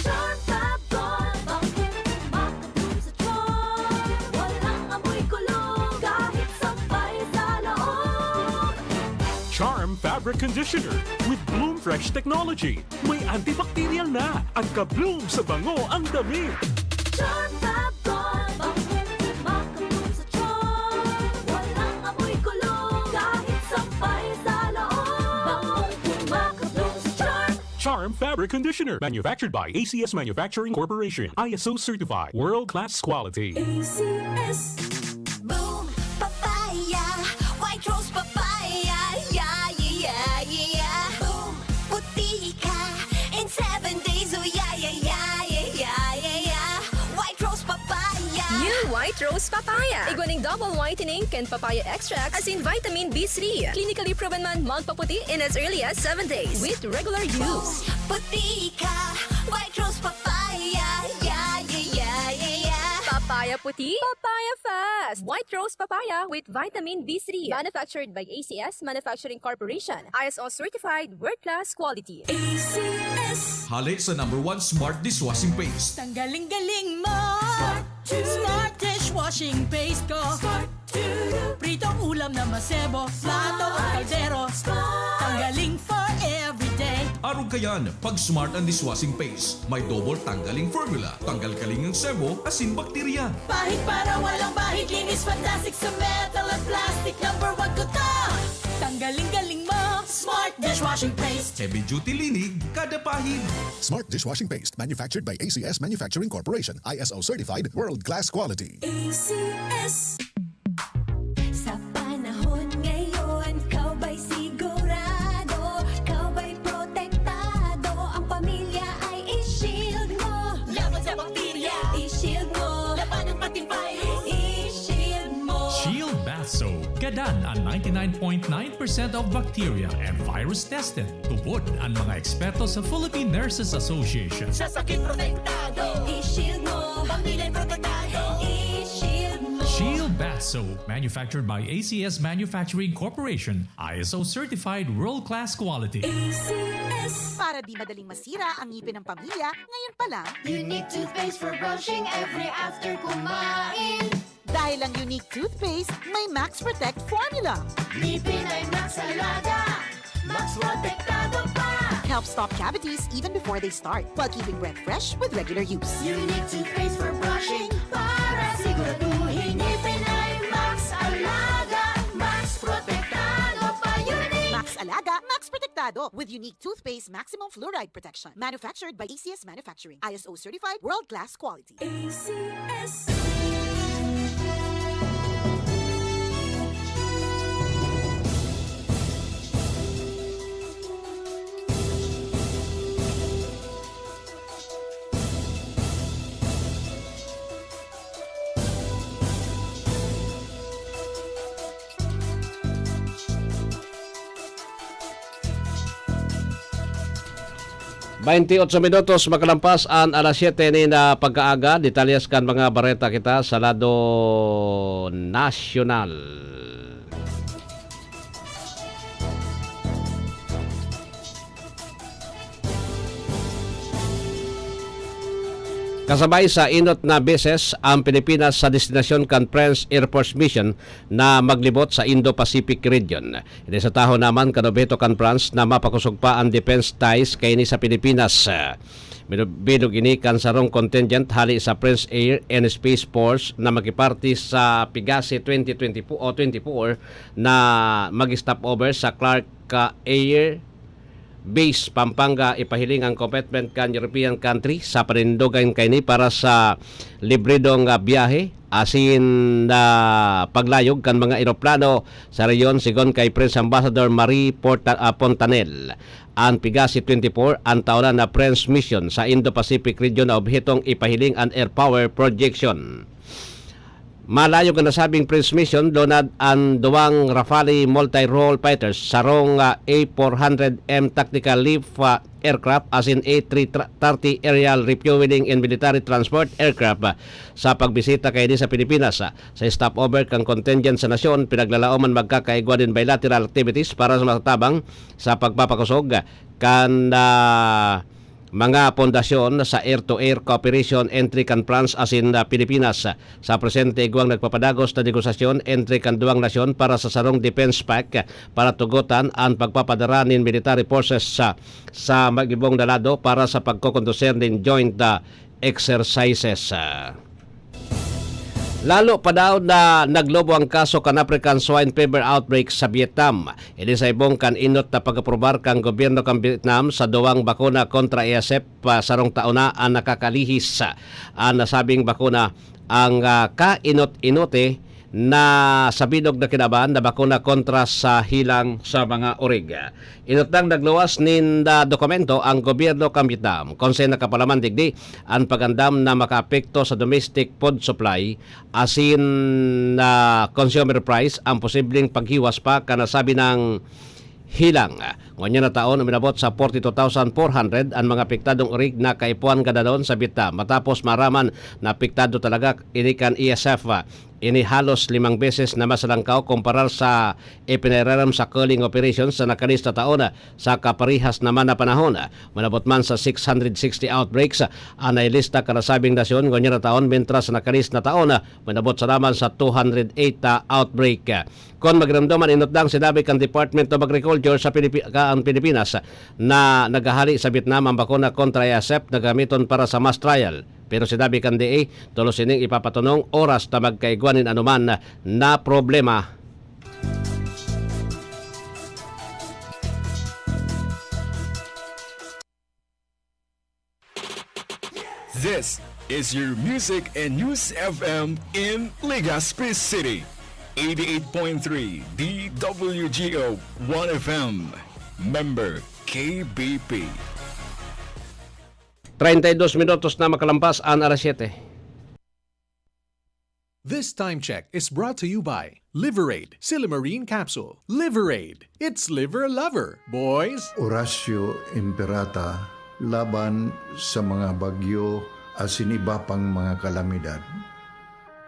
Charm Fab Gold. Bangkong kumakabloom sa charm. Walang amoy kulog kahit sampay sa loob. Charm Fabric Conditioner with Bloom Fresh Technology. May antibacterial na. Ang ka-bloom sa bango ang damit. Charm Fab Gold. Bangkong kumakabloom sa charm. Walang amoy kulog kahit sampay sa loob. Bangkong kumakabloom sa charm. Charm Fabric Conditioner. Manufactured by ACS Manufacturing Corporation. ISO certified. World class quality. ACS. Boom Papaya. White Rose Papaya. Yeah, yeah, yeah, yeah. Boom Puti ka in seven days. Oh, yeah, yeah, yeah, yeah, yeah, yeah, yeah. White Rose Papaya. New White Rose Papaya. Igwa ning double whitening kan papaya extract asin vitamin B three. Clinically proven man magpaputi in as early as seven days with regular use. Puti ka. White Rose Papaya. Yeah, yeah, yeah, yeah, yeah. Papaya puti, papaya fast. White Rose Papaya with vitamin B three. Manufactured by ACS Manufacturing Corporation. ISO certified world-class quality. ACS. Hale sa number one smart dishwashing paste. Tanggaling-galing mo! Smart dishwashing paste ko! Pritong ulam na masebo, plato o kaldero. Tanggaling for everyday. Arog kayan, pag smart ang dishwashing paste. May double tanggaling formula. Tanggal kaling ang sebo, asin bakterya. Pahid para walang bahid, linis fantastic sa metal at plastic. Number one ko to! Tanggaling-galing mo! Smart dishwashing paste! Heavy duty linig, kada pahid. Smart dishwashing paste, manufactured by ACS Manufacturing Corporation, ISO certified, world class quality. ACS. Sa panahon ngayon, ikaw ba'y sigurado? Ikaw ba'y protektado? Ang pamilya ay i-shield mo. Laban sa bakterya, i-shield mo. Laban ng pating virus, i-shield mo. Shield Bath Soap. Gadan an ninety-nine point nine percent of bacteria and virus tested. Tubod an mga eksperto sa Philippine Nurses Association. Sa sakit protektado, i-shield mo. Pamilya protektado, i-shield mo. Shield Bath Soap, manufactured by ACS Manufacturing Corporation, ISO certified world-class quality. ACS. Para di madaling masira ang ngipin ng pamilya, ngayon pa lang. Unique toothpaste for brushing every after kumain. Dahil ang Unique Toothpaste may Max Protect Formula. Ngipin ay Max Alaga, Max Protektado pa. Helps stop cavities even before they start, while keeping breath fresh with regular use. Unique toothpaste for brushing para siguraduhin ngipin ay Max Alaga, Max Protektado pa. Unique. Max Alaga. Aga, Max Protektado with unique toothpaste maximum fluoride protection. Manufactured by A C S Manufacturing. I S O certified, world-class quality. A C S. Bainti otso minutos makalampas an alas siyete nin, ah, pagkaaga. Detalyes kan mga bareta kita sa lado nasyonal. Kasabay sa enot na beses ang Pilipinas sa destinasyon kan French Air Force Mission na maglibot sa Indo-Pacific region. Ini sa tahaw naman kan obheto kan France na mapakosog pa an defense ties kaini sa Pilipinas. Binu-, bilog ini kan sarong contingent hali sa French Air and Space Force na makiparte sa Pegasi twenty twenty-four o twenty-four na mag-stopover sa Clark, ah, Air Base, Pampanga, ipahiling ang commitment kan European country sa panindogan kaini para sa libridong, ah, biyahe asin na paglayog kan mga eroplano sa rehiyon, sigon kay French Ambassador Marie Porta-, ah, Fontanelle. An Pegasi twenty-four, an taonan na French mission sa Indo-Pacific region na obhetong ipahiling an air power projection. Malayog an nasabing French mission, lunad an duwang Rafale multi-role fighters, sarong, ah, A four hundred M tactical lift, ah, aircraft asin A three thirty aerial refueling and military transport aircraft, ah, sa pagbisita kaini sa Pilipinas. Ah, sa stopover kan contingent sa nasyon, pinaglalaoman magkakaigwa nin bilateral activities para sa matabang sa pagpapakosog kan, ah, mga pundasyon sa air-to-air cooperation entre kan France asin, ah, Pilipinas. Sa presente, igwang nagpapadagos na negosasyon entre kan duwang nasyon para sa sarong defense pact para tugotan an pagpapadara nin military forces sa, sa mag-ibong na lado para sa pagkokonduser nin joint, ah, exercises. Lalo pa daw na naglobo ang kaso kan African Swine Fever outbreak sa Vietnam. Ini sa ibong kan enot na pag-aprobar kan gobyerno kan Vietnam sa duwang bakuna kontra A S F, ah, sarong taon na an nakakalihis. An nasabing bakuna ang, ah, kainot-inote na sa bilog na kinaban na bakuna kontra sa hilang sa mga orig. Enot nang nagluwas nin, ah, dokumento ang gobyerno kan Vietnam, kun saen nakapalaman digdi an pag-andam na makaapekto sa domestic food supply asin na consumer price ang posibleng paghiwas pa kan nasabi nang hilang. Ngunyan na taon, uminabot sa forty-two thousand four hundred an mga apektadong orig na kaipuhan gadanon sa Vietnam, matapos maaraman na apektado talaga ini kan A S F. Ini halos limang beses na mas langkaw kumparar sa ipinararam sa culling operations sa nakalis na taon. Sa kaparehas naman na panahon, uminabot man sa six hundred sixty outbreaks an nailista kan nasabing nasyon ngunyan na taon, mentras sa nakalis na taon, uminabot sana man sa two hundred eight outbreak. Kun magiromdom, an enot nang sinabi kan Department of Agriculture sa Pilipi-, kan Pilipinas na naghahali sa Vietnam ang bakuna kontra A S F na gamiton para sa mass trial. Pero sinabi kan D A, tolos ining ipapatunong oras na magkaigwa nin anoman na problema. This is your Music and News F M in Legazpi City. Eighty-eight point three D W G O One F M. Member K B P. Treinta y dos minutos na makalampas an alas siyete. This time check is brought to you by Liverade, Silymarin Capsule. Liverade, it's liver lover, boys! Horacio Imperata laban sa mga bagyo asin iba pang mga kalamidad.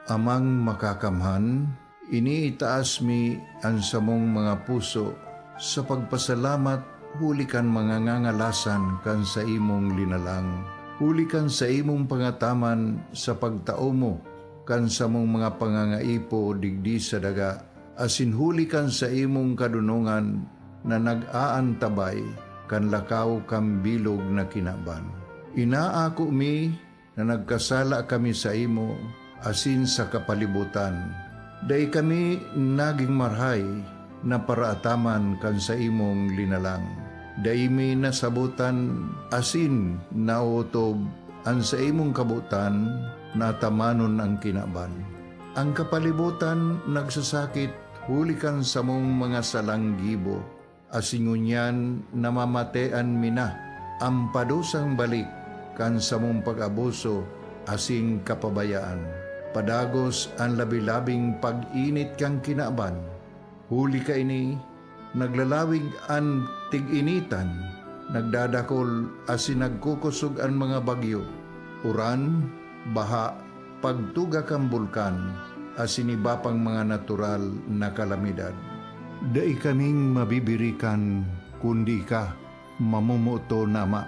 Amang Makakamhan, iniitaas mi an samong mga puso sa pagpasalamat huli kan mga ngangalasan kan saimong linalang, huli kan saimong pangataman sa pagtao mo kan samong mga pangangaipo digdi sa daga, asin huli kan saimong kadonongan na nag-aantabay kan lakaw kan bilog na kinaban. Inaako mi na nagkasala kami saimo asin sa kapalibutan. Dai kami nagin marahay na paraataman kan saimong linalang. Dai mi nasabotan asin naotob an saimong kabotan na atamanon an kinaban. An kapalibotan nagsasakit huli kan samong mga salang gibo, asin ngunyan namamatean mi na an padusang balik kan samong pag-abuso asin kapabayaan. Padagos an labi-labing pag-init kan kinaban, huli kaini, naglalawig an tig-initan, nagdadakol asin nagkukosog an mga bagyo, uran, baha, pagtuga kan bulkan, asin iba pang mga natural na kalamidad. Dai kaming mabibirikan kundi ika, mamomoot na Ama.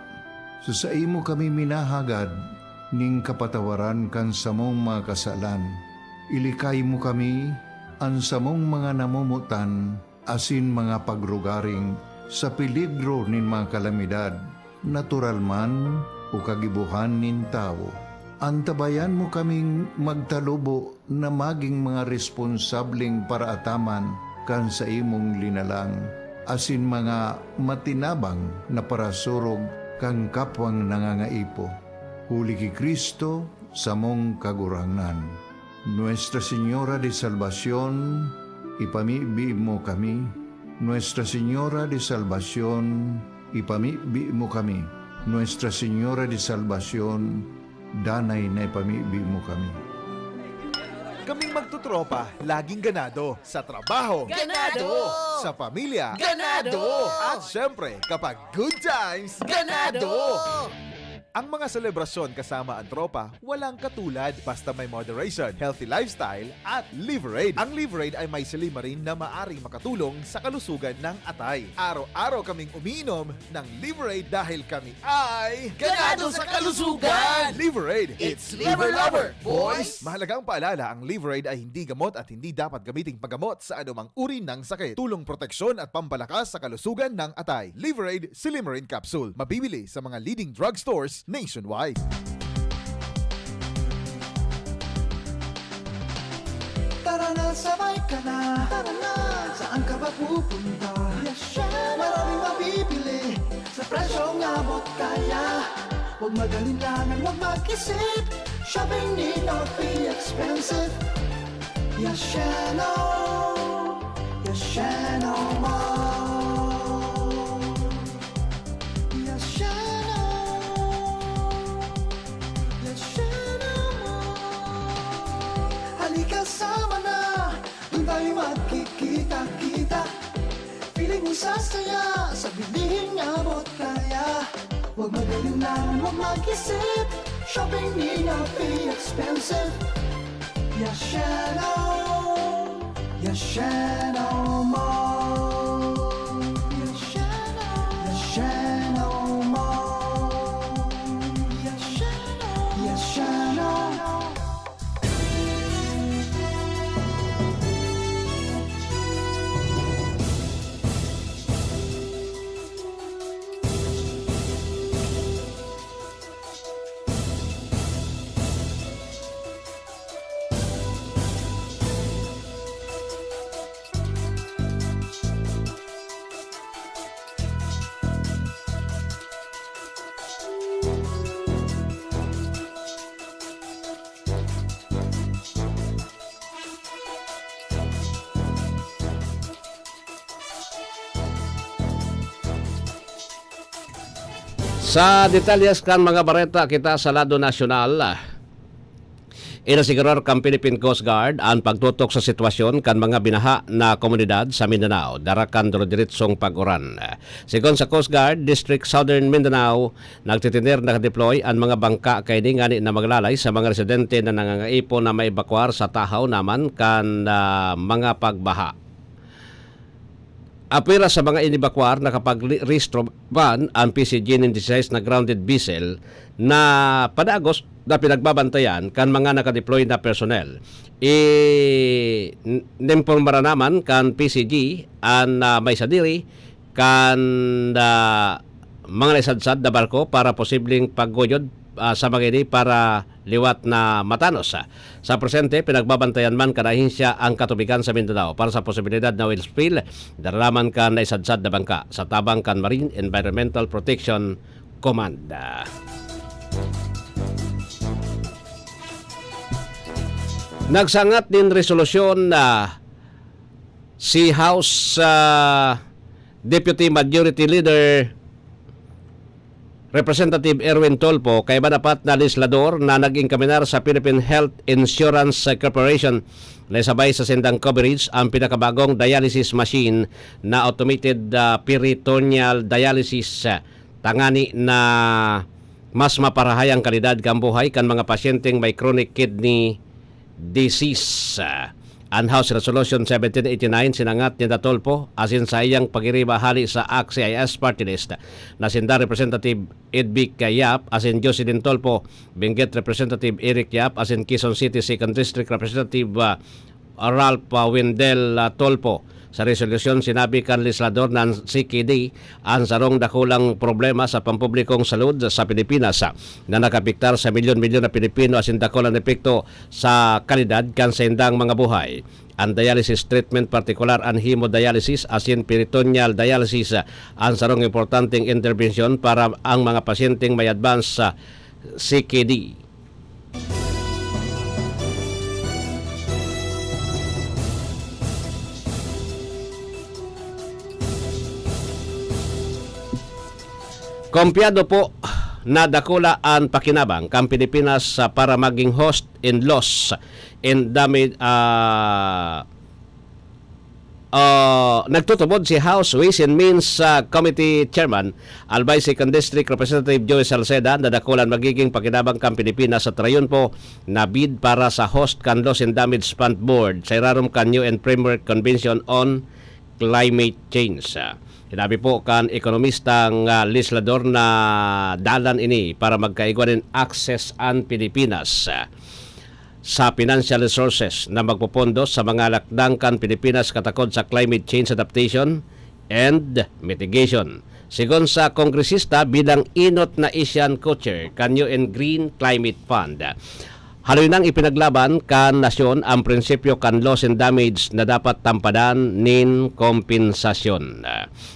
Sa saimo kami minahagad nin kapatawaran kan samong mga kasalan. Ilikay mo kami, an samong mga namomotan, asin mga pagrugaring sa peligro nin mga kalamidad, natural man o kagibohan nin tawo. Antabayan mo kaming magtalubo na magin mga responsableng paraataman kan saimong linalang, asin mga matinabang na parasurog kan kapwang nangangaipo. Huli ki Cristo, samong Kagurangnan. Nuestra Señora de Salvacion, ipamibi mo kami. Nuestra Señora de Salvacion, ipamibi mo kami. Nuestra Señora de Salvacion, danay na ipamibi mo kami. Kaming magtotropa, laging ganado. Sa trabaho. Ganado! Sa pamilya. Ganado! At syempre, kapag good times, ganado! Ang mga selebrasyon kasama ang tropa, walang katulad. Basta may moderation, healthy lifestyle, at Liverade. Ang Liverade ay may silymarin na maaring makatulong sa kalusugan ng atay. Araw-araw kaming umiinom ng Liverade dahil kami ay Ganado sa kalusugan! Liverade! It's Liver Lover, boys! Mahalagang paalala, ang Liverade ay hindi gamot at hindi dapat gamiting paggamot sa anumang uri ng sakit. Tulong proteksyon at pampalakas sa kalusugan ng atay. Liverade Silymarin Capsule. Mabibili sa mga leading drugstores nationwide. Tara na, sabay ka na. Tara na. Saan ka ba pupunta? Yasheno. Maraming mabibili sa presyong abot kaya. Huwag mag-alinlangan, huwag mag-isip. Shopping need not be expensive. Yasheno. Yasheno Mall. Yasheno. Yasheno Mall. Halika, sama na. Doon tayo magkikita-kita. Feeling mo sasaya sa bilihing abot kaya. Huwag mag-alinlangan, huwag mag-isip. Shopping need not be expensive. Yasheno, Yasheno Mall. Yasheno, Yasheno Mall. Yasheno, Yasheno. Sa detalyes kan mga bareta, kita sa lado nasyonal. Inasigurar kan Philippine Coast Guard an pagtutok sa sitwasyon kan mga binaha na komunidad sa Mindanao, dara kan dire-diretsong pag-uran. Sigon sa Coast Guard, District Southern Mindanao, nagtitiner na deploy an mga bangka kaini ngani na maglalay sa mga residente na nangangaipo na maebakwar sa tahaw naman kan, ah, mga pagbaha. Apwera sa mga inebakwar, nakapag-rehistro man an P C G nin dieciséis na grounded vessel na padagos na pinagbabantayan kan mga nakadeploy na personnel. I-, n-, nimpormara naman kan P C G an, ah, may sadiri kan, ah, mga naisadsad na barko para posibleng pagguyod ah, sa mga ini para liwat na matanos. Sa presente, pinagbabantayan man kan ahensya ang katubigan sa Mindanao para sa posibilidad na oil spill, dararaman kan naisadsad na bangka sa tabang kan Marine Environmental Protection Command. Nagsangat nin resolusyon na si House, ah, Deputy Majority Leader Representative Erwin Tulfo, kaiba dapat na legislador na nag-inkaminar sa Philippine Health Insurance Corporation na isabay sa sindang coverage ang pinakabagong dialysis machine na automated, ah, peritoneal dialysis, ah, tangani na mas maparahay ang kalidad kan buhay kan mga pasyenteng may chronic kidney disease. An House Resolution seventeen eighty-nine sinangat ni Tulfo asin saiyang pagiriba hali sa ACT-C I S Party List na sinda Representative Edvic Yap asin Jocelyn Tulfo, Benguet Representative Eric Yap asin Quezon City Second District Representative, ah, Ralph, ah, Wendell, ah, Tulfo. Sa resolusyon, sinabi kan legislador na an C K D an sarong dakulang problema sa pampublikong salud sa Pilipinas, ah, na nakapiktar sa milyon-milyon na Pilipino asin dakul an epekto sa kalidad kan saindang mga buhay. An dialysis treatment, partikular an hemodialysis asin peritoneal dialysis, ah, an sarong importanteng interbensyon para ang mga pasyenteng may advanced, ah, C K D. Kompyado po na dakula an pakinabang kan Pilipinas sa para maging host in loss and damage, ah, ah, nagtutubod si House Ways and Means, ah, Committee Chairman, Albay Second District Representative Joey Salceda, na dakulan magiging pakinabang kan Pilipinas sa trayon po na bid para sa host kan Loss and Damage Fund Board sa irarom kan U N Framework Convention on Climate Change. Ah, sinabi po kan ekonomistang, ah, legislador na dalan ini para magkaigwa nin access an Pilipinas, ah, sa financial resources na magpopondo sa mga lakdang kan Pilipinas katakod sa climate change adaptation and mitigation. Sigon sa kongresista, bilang enot na ASEAN co-chair kan U N Green Climate Fund, haloy nang ipinaglaban kan nasyon ang prinsipyo kan loss and damage na dapat tampadan nin kompensasyon.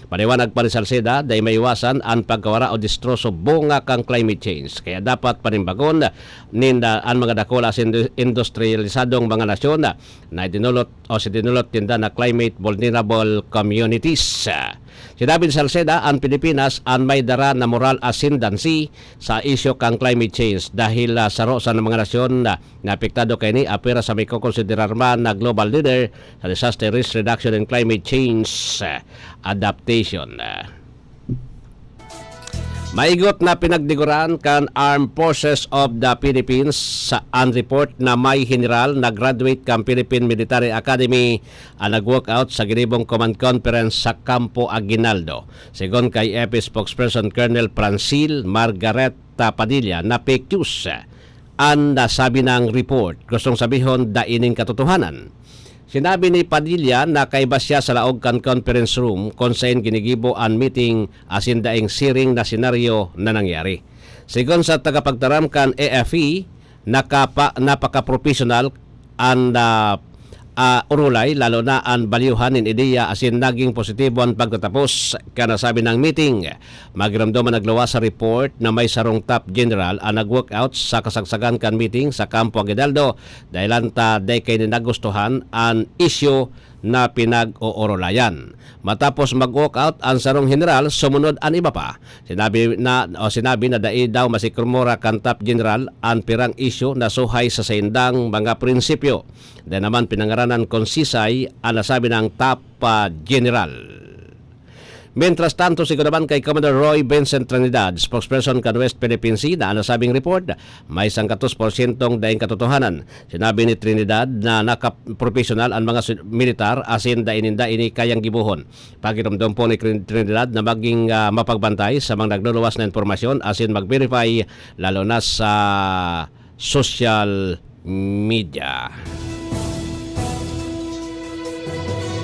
Paliwanag pa ni Salceda, dai maiwasan an pagkawara o destroso bunga kan climate change. Kaya dapat panimbagon ninda an mga dakula sa indu-, industriyalisadong mga nasyon na idinulot o sidinulot ninda na climate vulnerable communities. Sinabi ni Salceda, an Pilipinas an may dara na moral ascendancy sa isyu kan climate change dahil, ah, saro sa mga nasyon na, na apektado kaini, apwera sa may kokonsiderar man na global leader sa disaster risk reduction and climate change, ah, adaptation. Maigot na pinagdiguran kan Armed Forces of the Philippines sa an report na may heneral na graduate kan Philippine Military Academy an nag-walkout sa ginibong command conference sa Campo Aguinaldo. Sigon kay F I spokesperson Colonel Francil Margareta Padilla na fake news an nasabi nang report. Gustong sabihon, dai nin katotohanan. Sinabi ni Padilla na kaiba siya sa laog kan conference room kun saen ginigibo an meeting asin daing siring na senaryo na nangyari. Sigon sa tagapagtaram kan A F P, nakapa-, napaka-professional an, ah, ah, orolay, lalo na an balyuhan nin ideya asin naging positibo an pagtatapos kan nasabi nang meeting. Magiromdom an nagluwas sa report na may sarong top general an nag-walkout sa kasagsagan kan meeting sa Campo Aguinaldo, dahelan ta dai kaini nagustuhan an isyu na pinag-oorolayan. Matapos mag-walkout an sarong heneral, sumunod an iba pa. Sinabi na, o sinabi na dai daw masikromora kan top general an pirang isyu na suhay sa saindang mga prinsipyo. Dai naman pinangaranan kun sisay an nasabi nang top, ah, general. Mientras tanto, sigon naman kay Commander Roy Vincent Trinidad, spokesperson kan West Philippine Sea, na an nasabing report may sangkatos porsyentong daing katotohanan. Sinabi ni Trinidad na nakapropesyonal an mga su-, militar asin dai ninda ini kayang gibohon. Pagiromdom po ni Trin-, Trinidad na maging, ah, mapagbantay sa mga nagluluwas na impormasyon asin mag-verify, lalo na sa social media.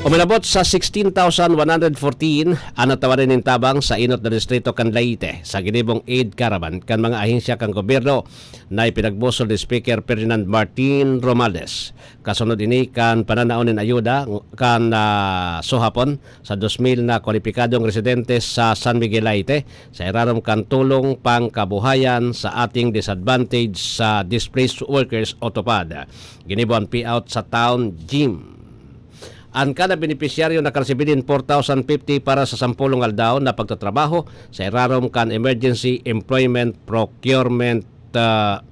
Uminabot sa sixteen thousand one hundred fourteen an natawaran nin tabang sa enot na distrito kan Leyte sa ginibong aid caravan kan mga ahensya kan gobyerno na ipinagbusol ni Speaker Ferdinand Martin Romualdez. Kasunod ini kan pananaon nin ayuda kan, ah, suhapon sa dos mil na kwalipikadong residente sa San Miguel, Leyte, sa irarom kan Tulong Pangkabuhayan sa Ating Disadvantaged sa Displaced Workers o TUPAD. Ginibo an payout sa Town Gym. An kada benepisyaryo nakaresibi nin four thousand fifty para sa sampolong aldaw na pagtatrabaho sa irarom kan Emergency Employment Procurement, ah,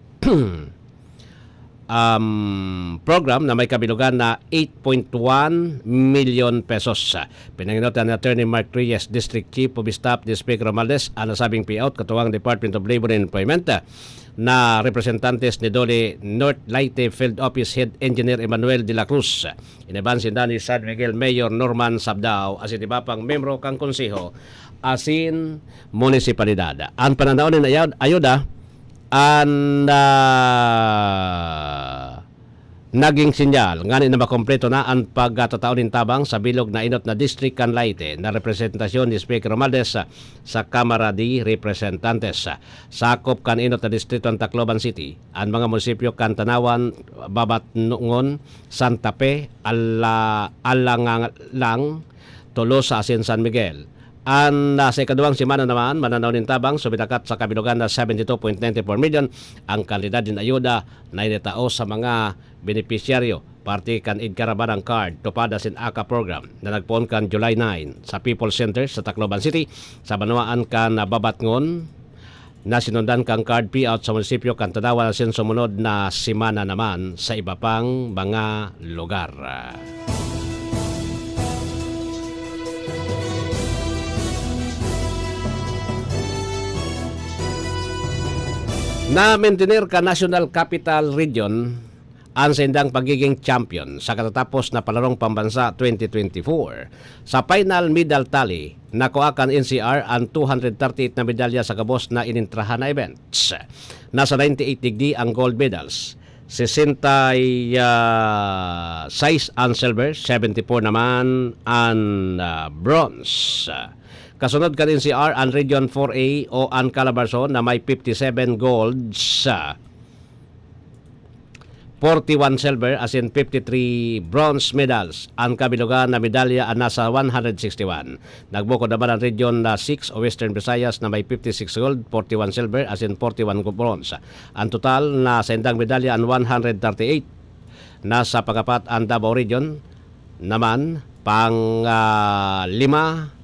um, Program na may kabilugan na eight point one milyon pesos. Pinangenot ni Attorney Mark Reyes, District Chief of Staff ni Speaker Romualdez, an nasabing payout katuwang Department of Labor and Employment na representantes ni DOLE North Leyte Field Office Head Engineer Emmanuel de la Cruz. Iniban sinda ni San Miguel Mayor Norman Sabdao asin iba pang membro kan konseho asin munisipalidad. An pananaon nin ayud-, ayuda an, ah, naging sinyal ngani na makompleto na an pagtatao nin tabang sa bilog na enot na district kan Leyte na representasyon ni Speaker Romualdez sa, sa Kamara de Representantes. Sakop kan enot na distrito an Tacloban City, an mga munisipyo kan Tanauan, Babatngon, Santa Fe, Ala-, Alangalang, Tolosa asin San Miguel. An, ah, sa ikaduwang semana naman, mananaw nin tabang, suminakat sa kabilugan na seventy two point nine four million ang kantidad nin ayuda na initao sa mga benepisyaryo, parte kan Id Karabanan Card, TUPAD asin aka program na nagpoon kan July nine sa People's Center sa Tacloban City, sa banwaan kan Babatngon, na sinundan kan card payout sa munisipyo kan Tanauan asin sumunod na semana naman sa iba pang mga lugar. Na-maintainer kan National Capital Region an saindang pagiging champion sa katatapos na Palarong Pambansa twenty twenty-four. Sa final medal tally, nakua kan N C R an two hundred thirty-eight na medalya sa gabos na inintrahan na events. Nasa ninety-eight digdi ang gold medals, sesenta y seis an silver, seventy-four naman an, ah, bronze. Kasunod kan N C R an Region four A o an Calabarzon na may fifty-seven golds, ah, forty-one silver asin fifty-three bronze medals. An kabilugan na medalya an nasa one hundred sixty-one. Nagbukod naman an Region na six o Western Visayas na may fifty-six gold, forty-one silver asin forty-one go-, bronze. An total na saindang medalya an one hundred thirty-eight. Nasa pangapat an Davao Region naman, pang, ah, lima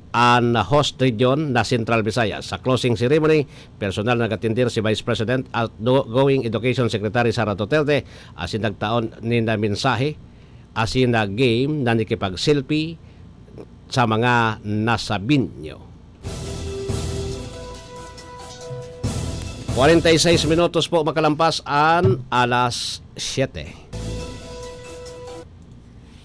an host region na Central Visayas. Sa closing ceremony, personal na nag-atendir si Vice President at do-, going Education Secretary Sara Duterte asin nagtaon ninda mensahe asin nag-game na nakipag-selfie sa mga nasabinyo. Kwarenta y seis minutos po makalampas an alas siyete.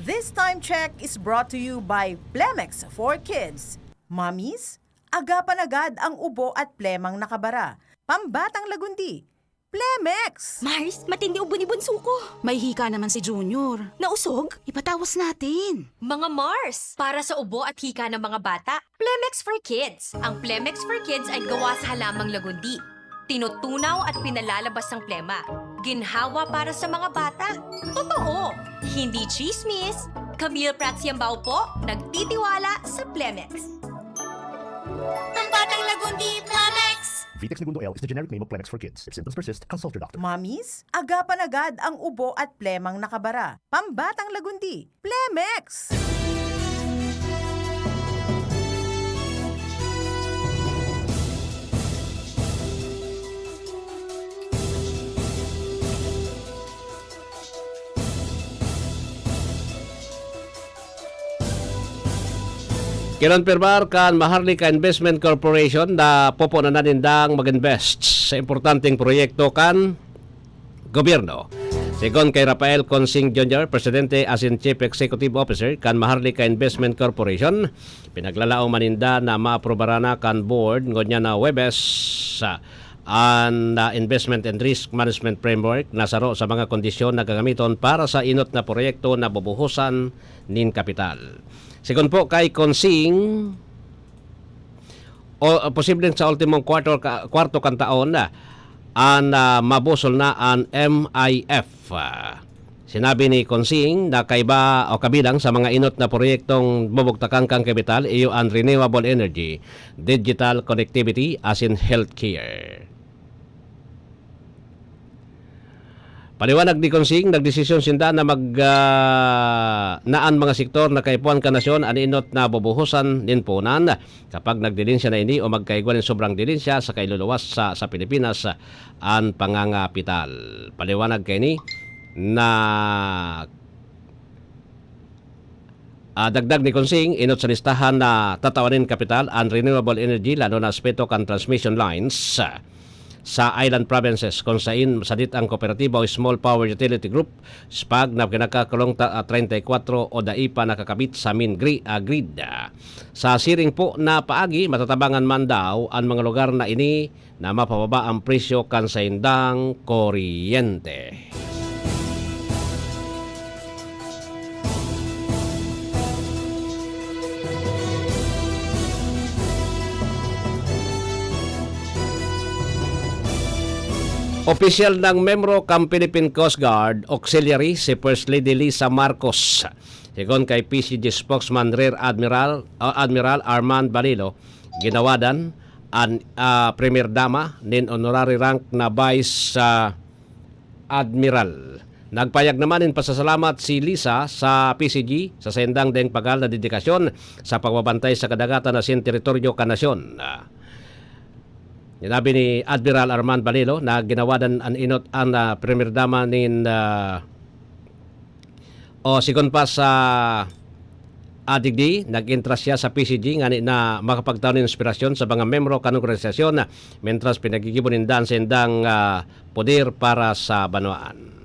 This time check is brought to you by Plemex for Kids. Mommies, agapan agad ang ubo at plemang nakabara. Pambatang lagundi, Plemex! Mars, matindi ubo ni bunso ko. May hika naman si Junior. Nausog? Ipatawas natin. Mga Mars, para sa ubo at hika ng mga bata, Plemex for Kids. Ang Plemex for Kids ay gawa sa halamang lagundi. Tinutunaw at pinalalabas ang plema. Ginhawa para sa mga bata. Totoo! Hindi chismis! Camille Prats Yambao po, nagtitiwala sa Plemex. Ang Batang Lagundi, Plemex! Vitex Negundo L is the generic name of Plemex for kids. If symptoms persist, consult your doctor. Mommies, agapan agad ang ubo at plemang nakabara. Pambatang Lagundi, Plemex! Kinonpirmar kan Maharlika Investment Corporation na popoon na nindang mag-invest sa importanteng proyekto kan gobyerno. Segun kay Rafael Consing Junior, Presidente asin Chief Executive Officer kan Maharlika Investment Corporation, pinaglalaom man ninda na maaprubaran na kan board ngunyan na Huwebes sa an, ah, investment and risk management framework na saro sa mga kondisyon na gagamiton para sa inot na proyekto na bubuhosan nin kapital. Sigon po kay Consing, o, posibleng sa ultimong kwarto ka, kwarto kan taon na an, ah, mabusol na an M I F. Ah, sinabi ni Consing na kaiba o kabilang sa mga inot na proyektong bubugtakan kan kapital iyo an renewable energy, digital connectivity asin healthcare. Paliwanag ni Consing, nagdesisyon sinda na mag, ah, na an mga sektor na kaipuhan kan nasyon an inot na bubuhosan nin puhunan kapag nagdilinsya na ini o magkaigwa nin sobrang dilinsya sa kailuluwas sa, sa Pilipinas an pangangapital. Paliwanag kaini na Ah, dagdag ni Consing, inot sa listahan na tatawan nin kapital an renewable energy, lalo na aspeto kan transmission lines, ah, sa island provinces, kun sain sadit ang kooperatiba o small power utility group, SPUG, na kinakakulong ta-, ah, treinta y cuatro o dai pa nakakabit sa main gri-, ah, grid. Ah, sa siring po na paagi, matatabangan man daw an mga lugar na ini na mapababa ang presyo kan saindang kuryente. Opisyal nang membro kan Philippine Coast Guard Auxiliary si First Lady Lisa Marcos. Sigon kay P C G spokesman Rear Admiral, o Admiral Armand Balilo, ginawadan an, ah, Premier Dama nin honorary rank na Vice, ah, Admiral. Nagpayag naman nin pasasalamat si Lisa sa P C G sa saindang daing pagal na dedikasyon sa pagbabantay sa kadagatan asin teritoryo kan nasyon. Ah, sinabi ni Admiral Armand Balilo na ginawadan an inot an, ah, Premier Dama nin, ah, O sigon pa sa, ah, digdi, nag-entra siya sa P C G ngani na makapagtao nin inspirasyon sa mga membro kan organisasyon, mentras pinagigibo ninda an saindang, ah, poder para sa banwaan.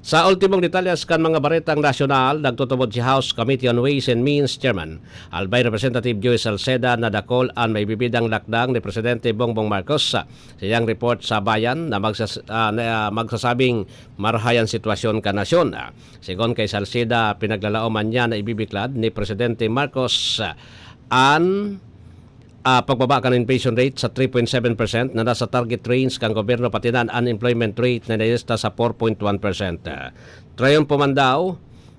Sa ultimong detalyes kan mga baretang nasyonal, nagtutubod si House Committee on Ways and Means Chairman Albay Representative Joey Salceda na dakul an maibibidang lakdang ni Presidente Bongbong Marcos sa iyang report sa bayan na magsas-, ah, na, ah, magsasabing marahay an sitwasyon kan nasyon. Ah, sigon kay Salceda, pinaglalaoman niya na ibibiklad ni Presidente Marcos, ah, an, ah, pagbaba kan inflation rate sa three point seven percent na nasa target range kan gobyerno, pati na an unemployment rate na nalista sa four point one percent. Ah, trayumpo man daw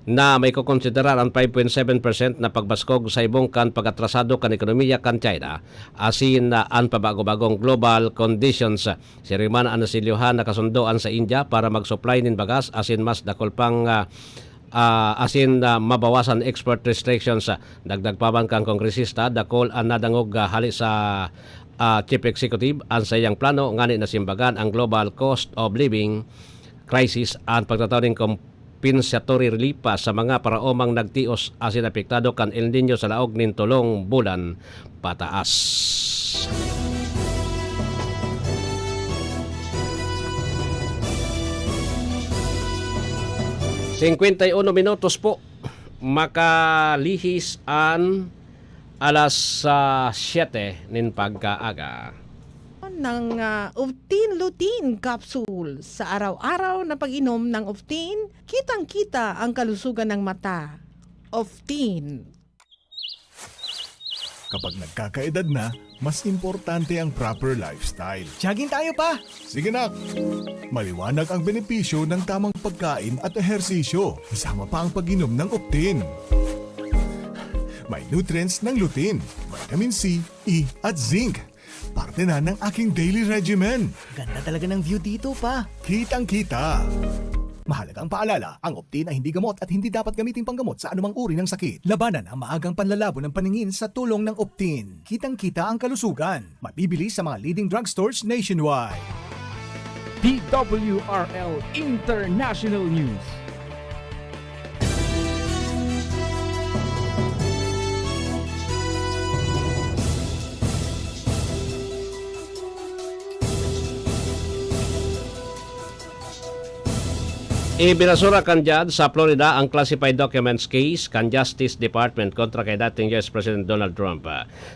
na maikokonsiderar an five point seven percent na pagbaskog sa ibong kan pag-atrasado kan ekonomiya kan China asin, ah, an pabago-bagong global conditions. Siring man an nasilyohan na kasundoan sa India para mag-supply nin bagas asin mas dakul pang, ah, ah, asin, ah, mabawasan export restrictions. Dagdag pa man kan kongresista, dakul an nadangog, ah, hale sa, ah, Chief Executive an saiyang plano ngani na simbagan ang global cost of living crisis, an pagtatao nin compensatory relief pa sa mga paraomang nagtios asin apektado kan El Niño sa laog nin tolong bulan pataas. Singkwenta y uno minutos po, makalihis an alas, ah, siyete nin pagkaaga. Ng, ah, Oftin Lutein Capsule. Sa araw-araw na pag-inom ng Oftin, kitang-kita ang kalusugan ng mata. Oftin. Kapag nagkakaedad na, mas importante ang proper lifestyle. Jogging tayo, pa! Sige, nak! Maliwanag ang benepisyo ng tamang pagkain at ehersisyo, kasama pa ang pag-inom ng Optin. May nutrients ng lutein, vitamin C, E, at zinc. Parte na ng aking daily regimen. Ganda talaga ng view dito, pa. Kitang-kita. Mahalagang paalala, ang Optin ay hindi gamot at hindi dapat gamiting panggamot sa anumang uri ng sakit. Labanan ang maagang panlalabo ng paningin sa tulong ng Optin. Kitang-kita ang kalusugan. Mabibili sa mga leading drugstores nationwide. D W R L International News. Ibinasura kan judge sa Florida ang classified documents case kan Justice Department kontra kay dating U S President Donald Trump.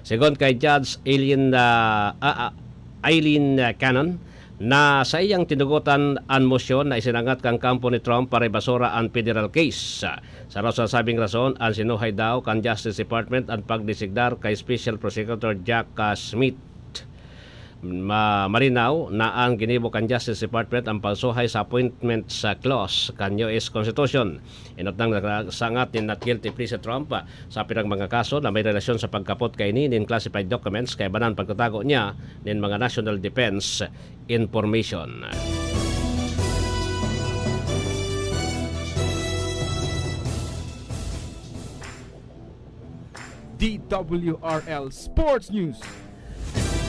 Sigon kay Judge Eileen, ah, ah, ah, Aileen Cannon na saiyang tinugotan an mosyon na isinangat kan kampo ni Trump para ibasura an federal case. Sa raw sa nasabing rason, an sinuhay daw kan Justice Department an pagdesignar kay Special Prosecutor Jack, ah, Smith. Ma-, malinaw na ang ginibo kan Justice Department ang pagsuhay sa appointments clause kan U S Constitution. Enot nang nagsangat nin not guilty plea si Trump, ah, sa pirang mga kaso na may relasyon sa pagkapot kaini nin classified documents kaiba na an pagtatago niya nin mga national defense information. D W R L Sports News.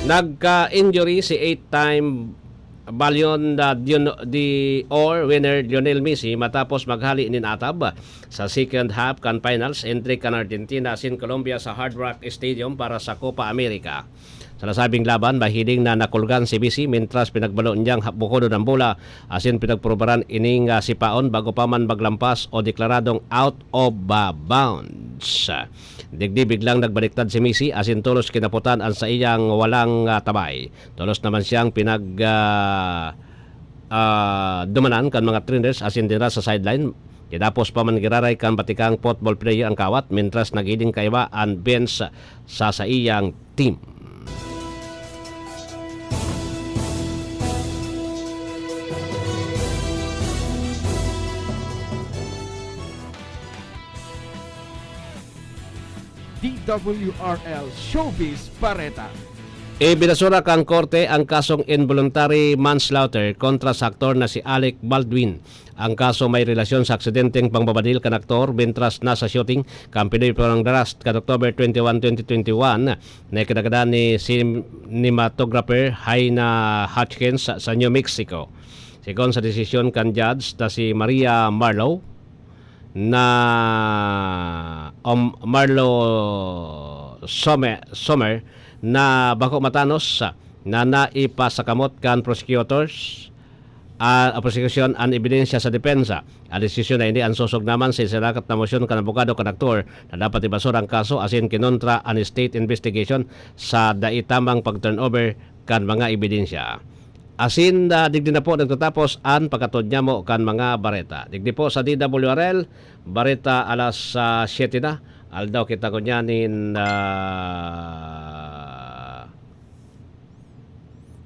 Nagka-injury si eight-time Ballon d'Or winner Lionel Messi matapos maghali nin atab sa second half kan finals entry kan Argentina asin Colombia sa Hard Rock Stadium para sa Copa America. Sa nasabing laban, mahiling na nakulgan si Messi mintras pinagbalo niyang ha-, bukodon ang bola asin pinagprubaran ining, ah, sipaon bago pa man maglampas o deklaradong out of, ah, bounds. Digdi biglang nagbaliktad si Messi asin tolos kinaputan an saiyang walang, ah, tabay. Tolos naman siyang pinag, ah, ah, dumanan kan mga trainers asin dinara sa sideline. Kidapos pa man giraray kan batikang football player ang kawat, mintras nagiging kaiba an bench sa saiyang team. D W R L Showbiz Bareta. Ibinasura kan korte ang kasong involuntary manslaughter kontra sa aktor na si Alec Baldwin. Ang kaso may relasyon sa aksidenteng pangbabadil kan aktor mintras nasa shooting kan Pinoy Pornograph kan October twenty-one, twenty twenty-one, na ikinagadan ni cinematographer Haina Hutchins sa, sa New Mexico. Sigon sa desisyon kan judge na si Maria Marlowe, na, um, Marlo Sommer, Sommer, na bako matanos na naipasakamot kan prosecutors, ah, prosekusyon an ebidensya sa depensa. An desisyon na ini an sosog naman sa isinakat na mosyon kan abogado kan aktor na dapat ibasura ang kaso asin kinontra an state investigation sa dai tamang pag-turnover kan mga ebidensya. Asin, ah, digdi na po nagtatapos an pagkatod nyamo kan mga bareta. Digdi po sa D W R L, bareta alas, ah, siyete na. Aldaw kita ngunyan nin, ah,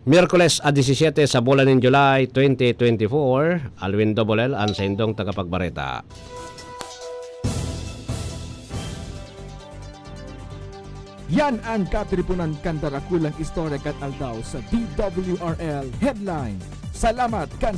Miyerkules a disisiyete sa bulan nin July twenty twenty-four. Alwin Dobol L, an saindong tagapagbareta. Yan an katiriponan kan darakulang istorya kan aldaw sa D W R L Headline. Salamat kan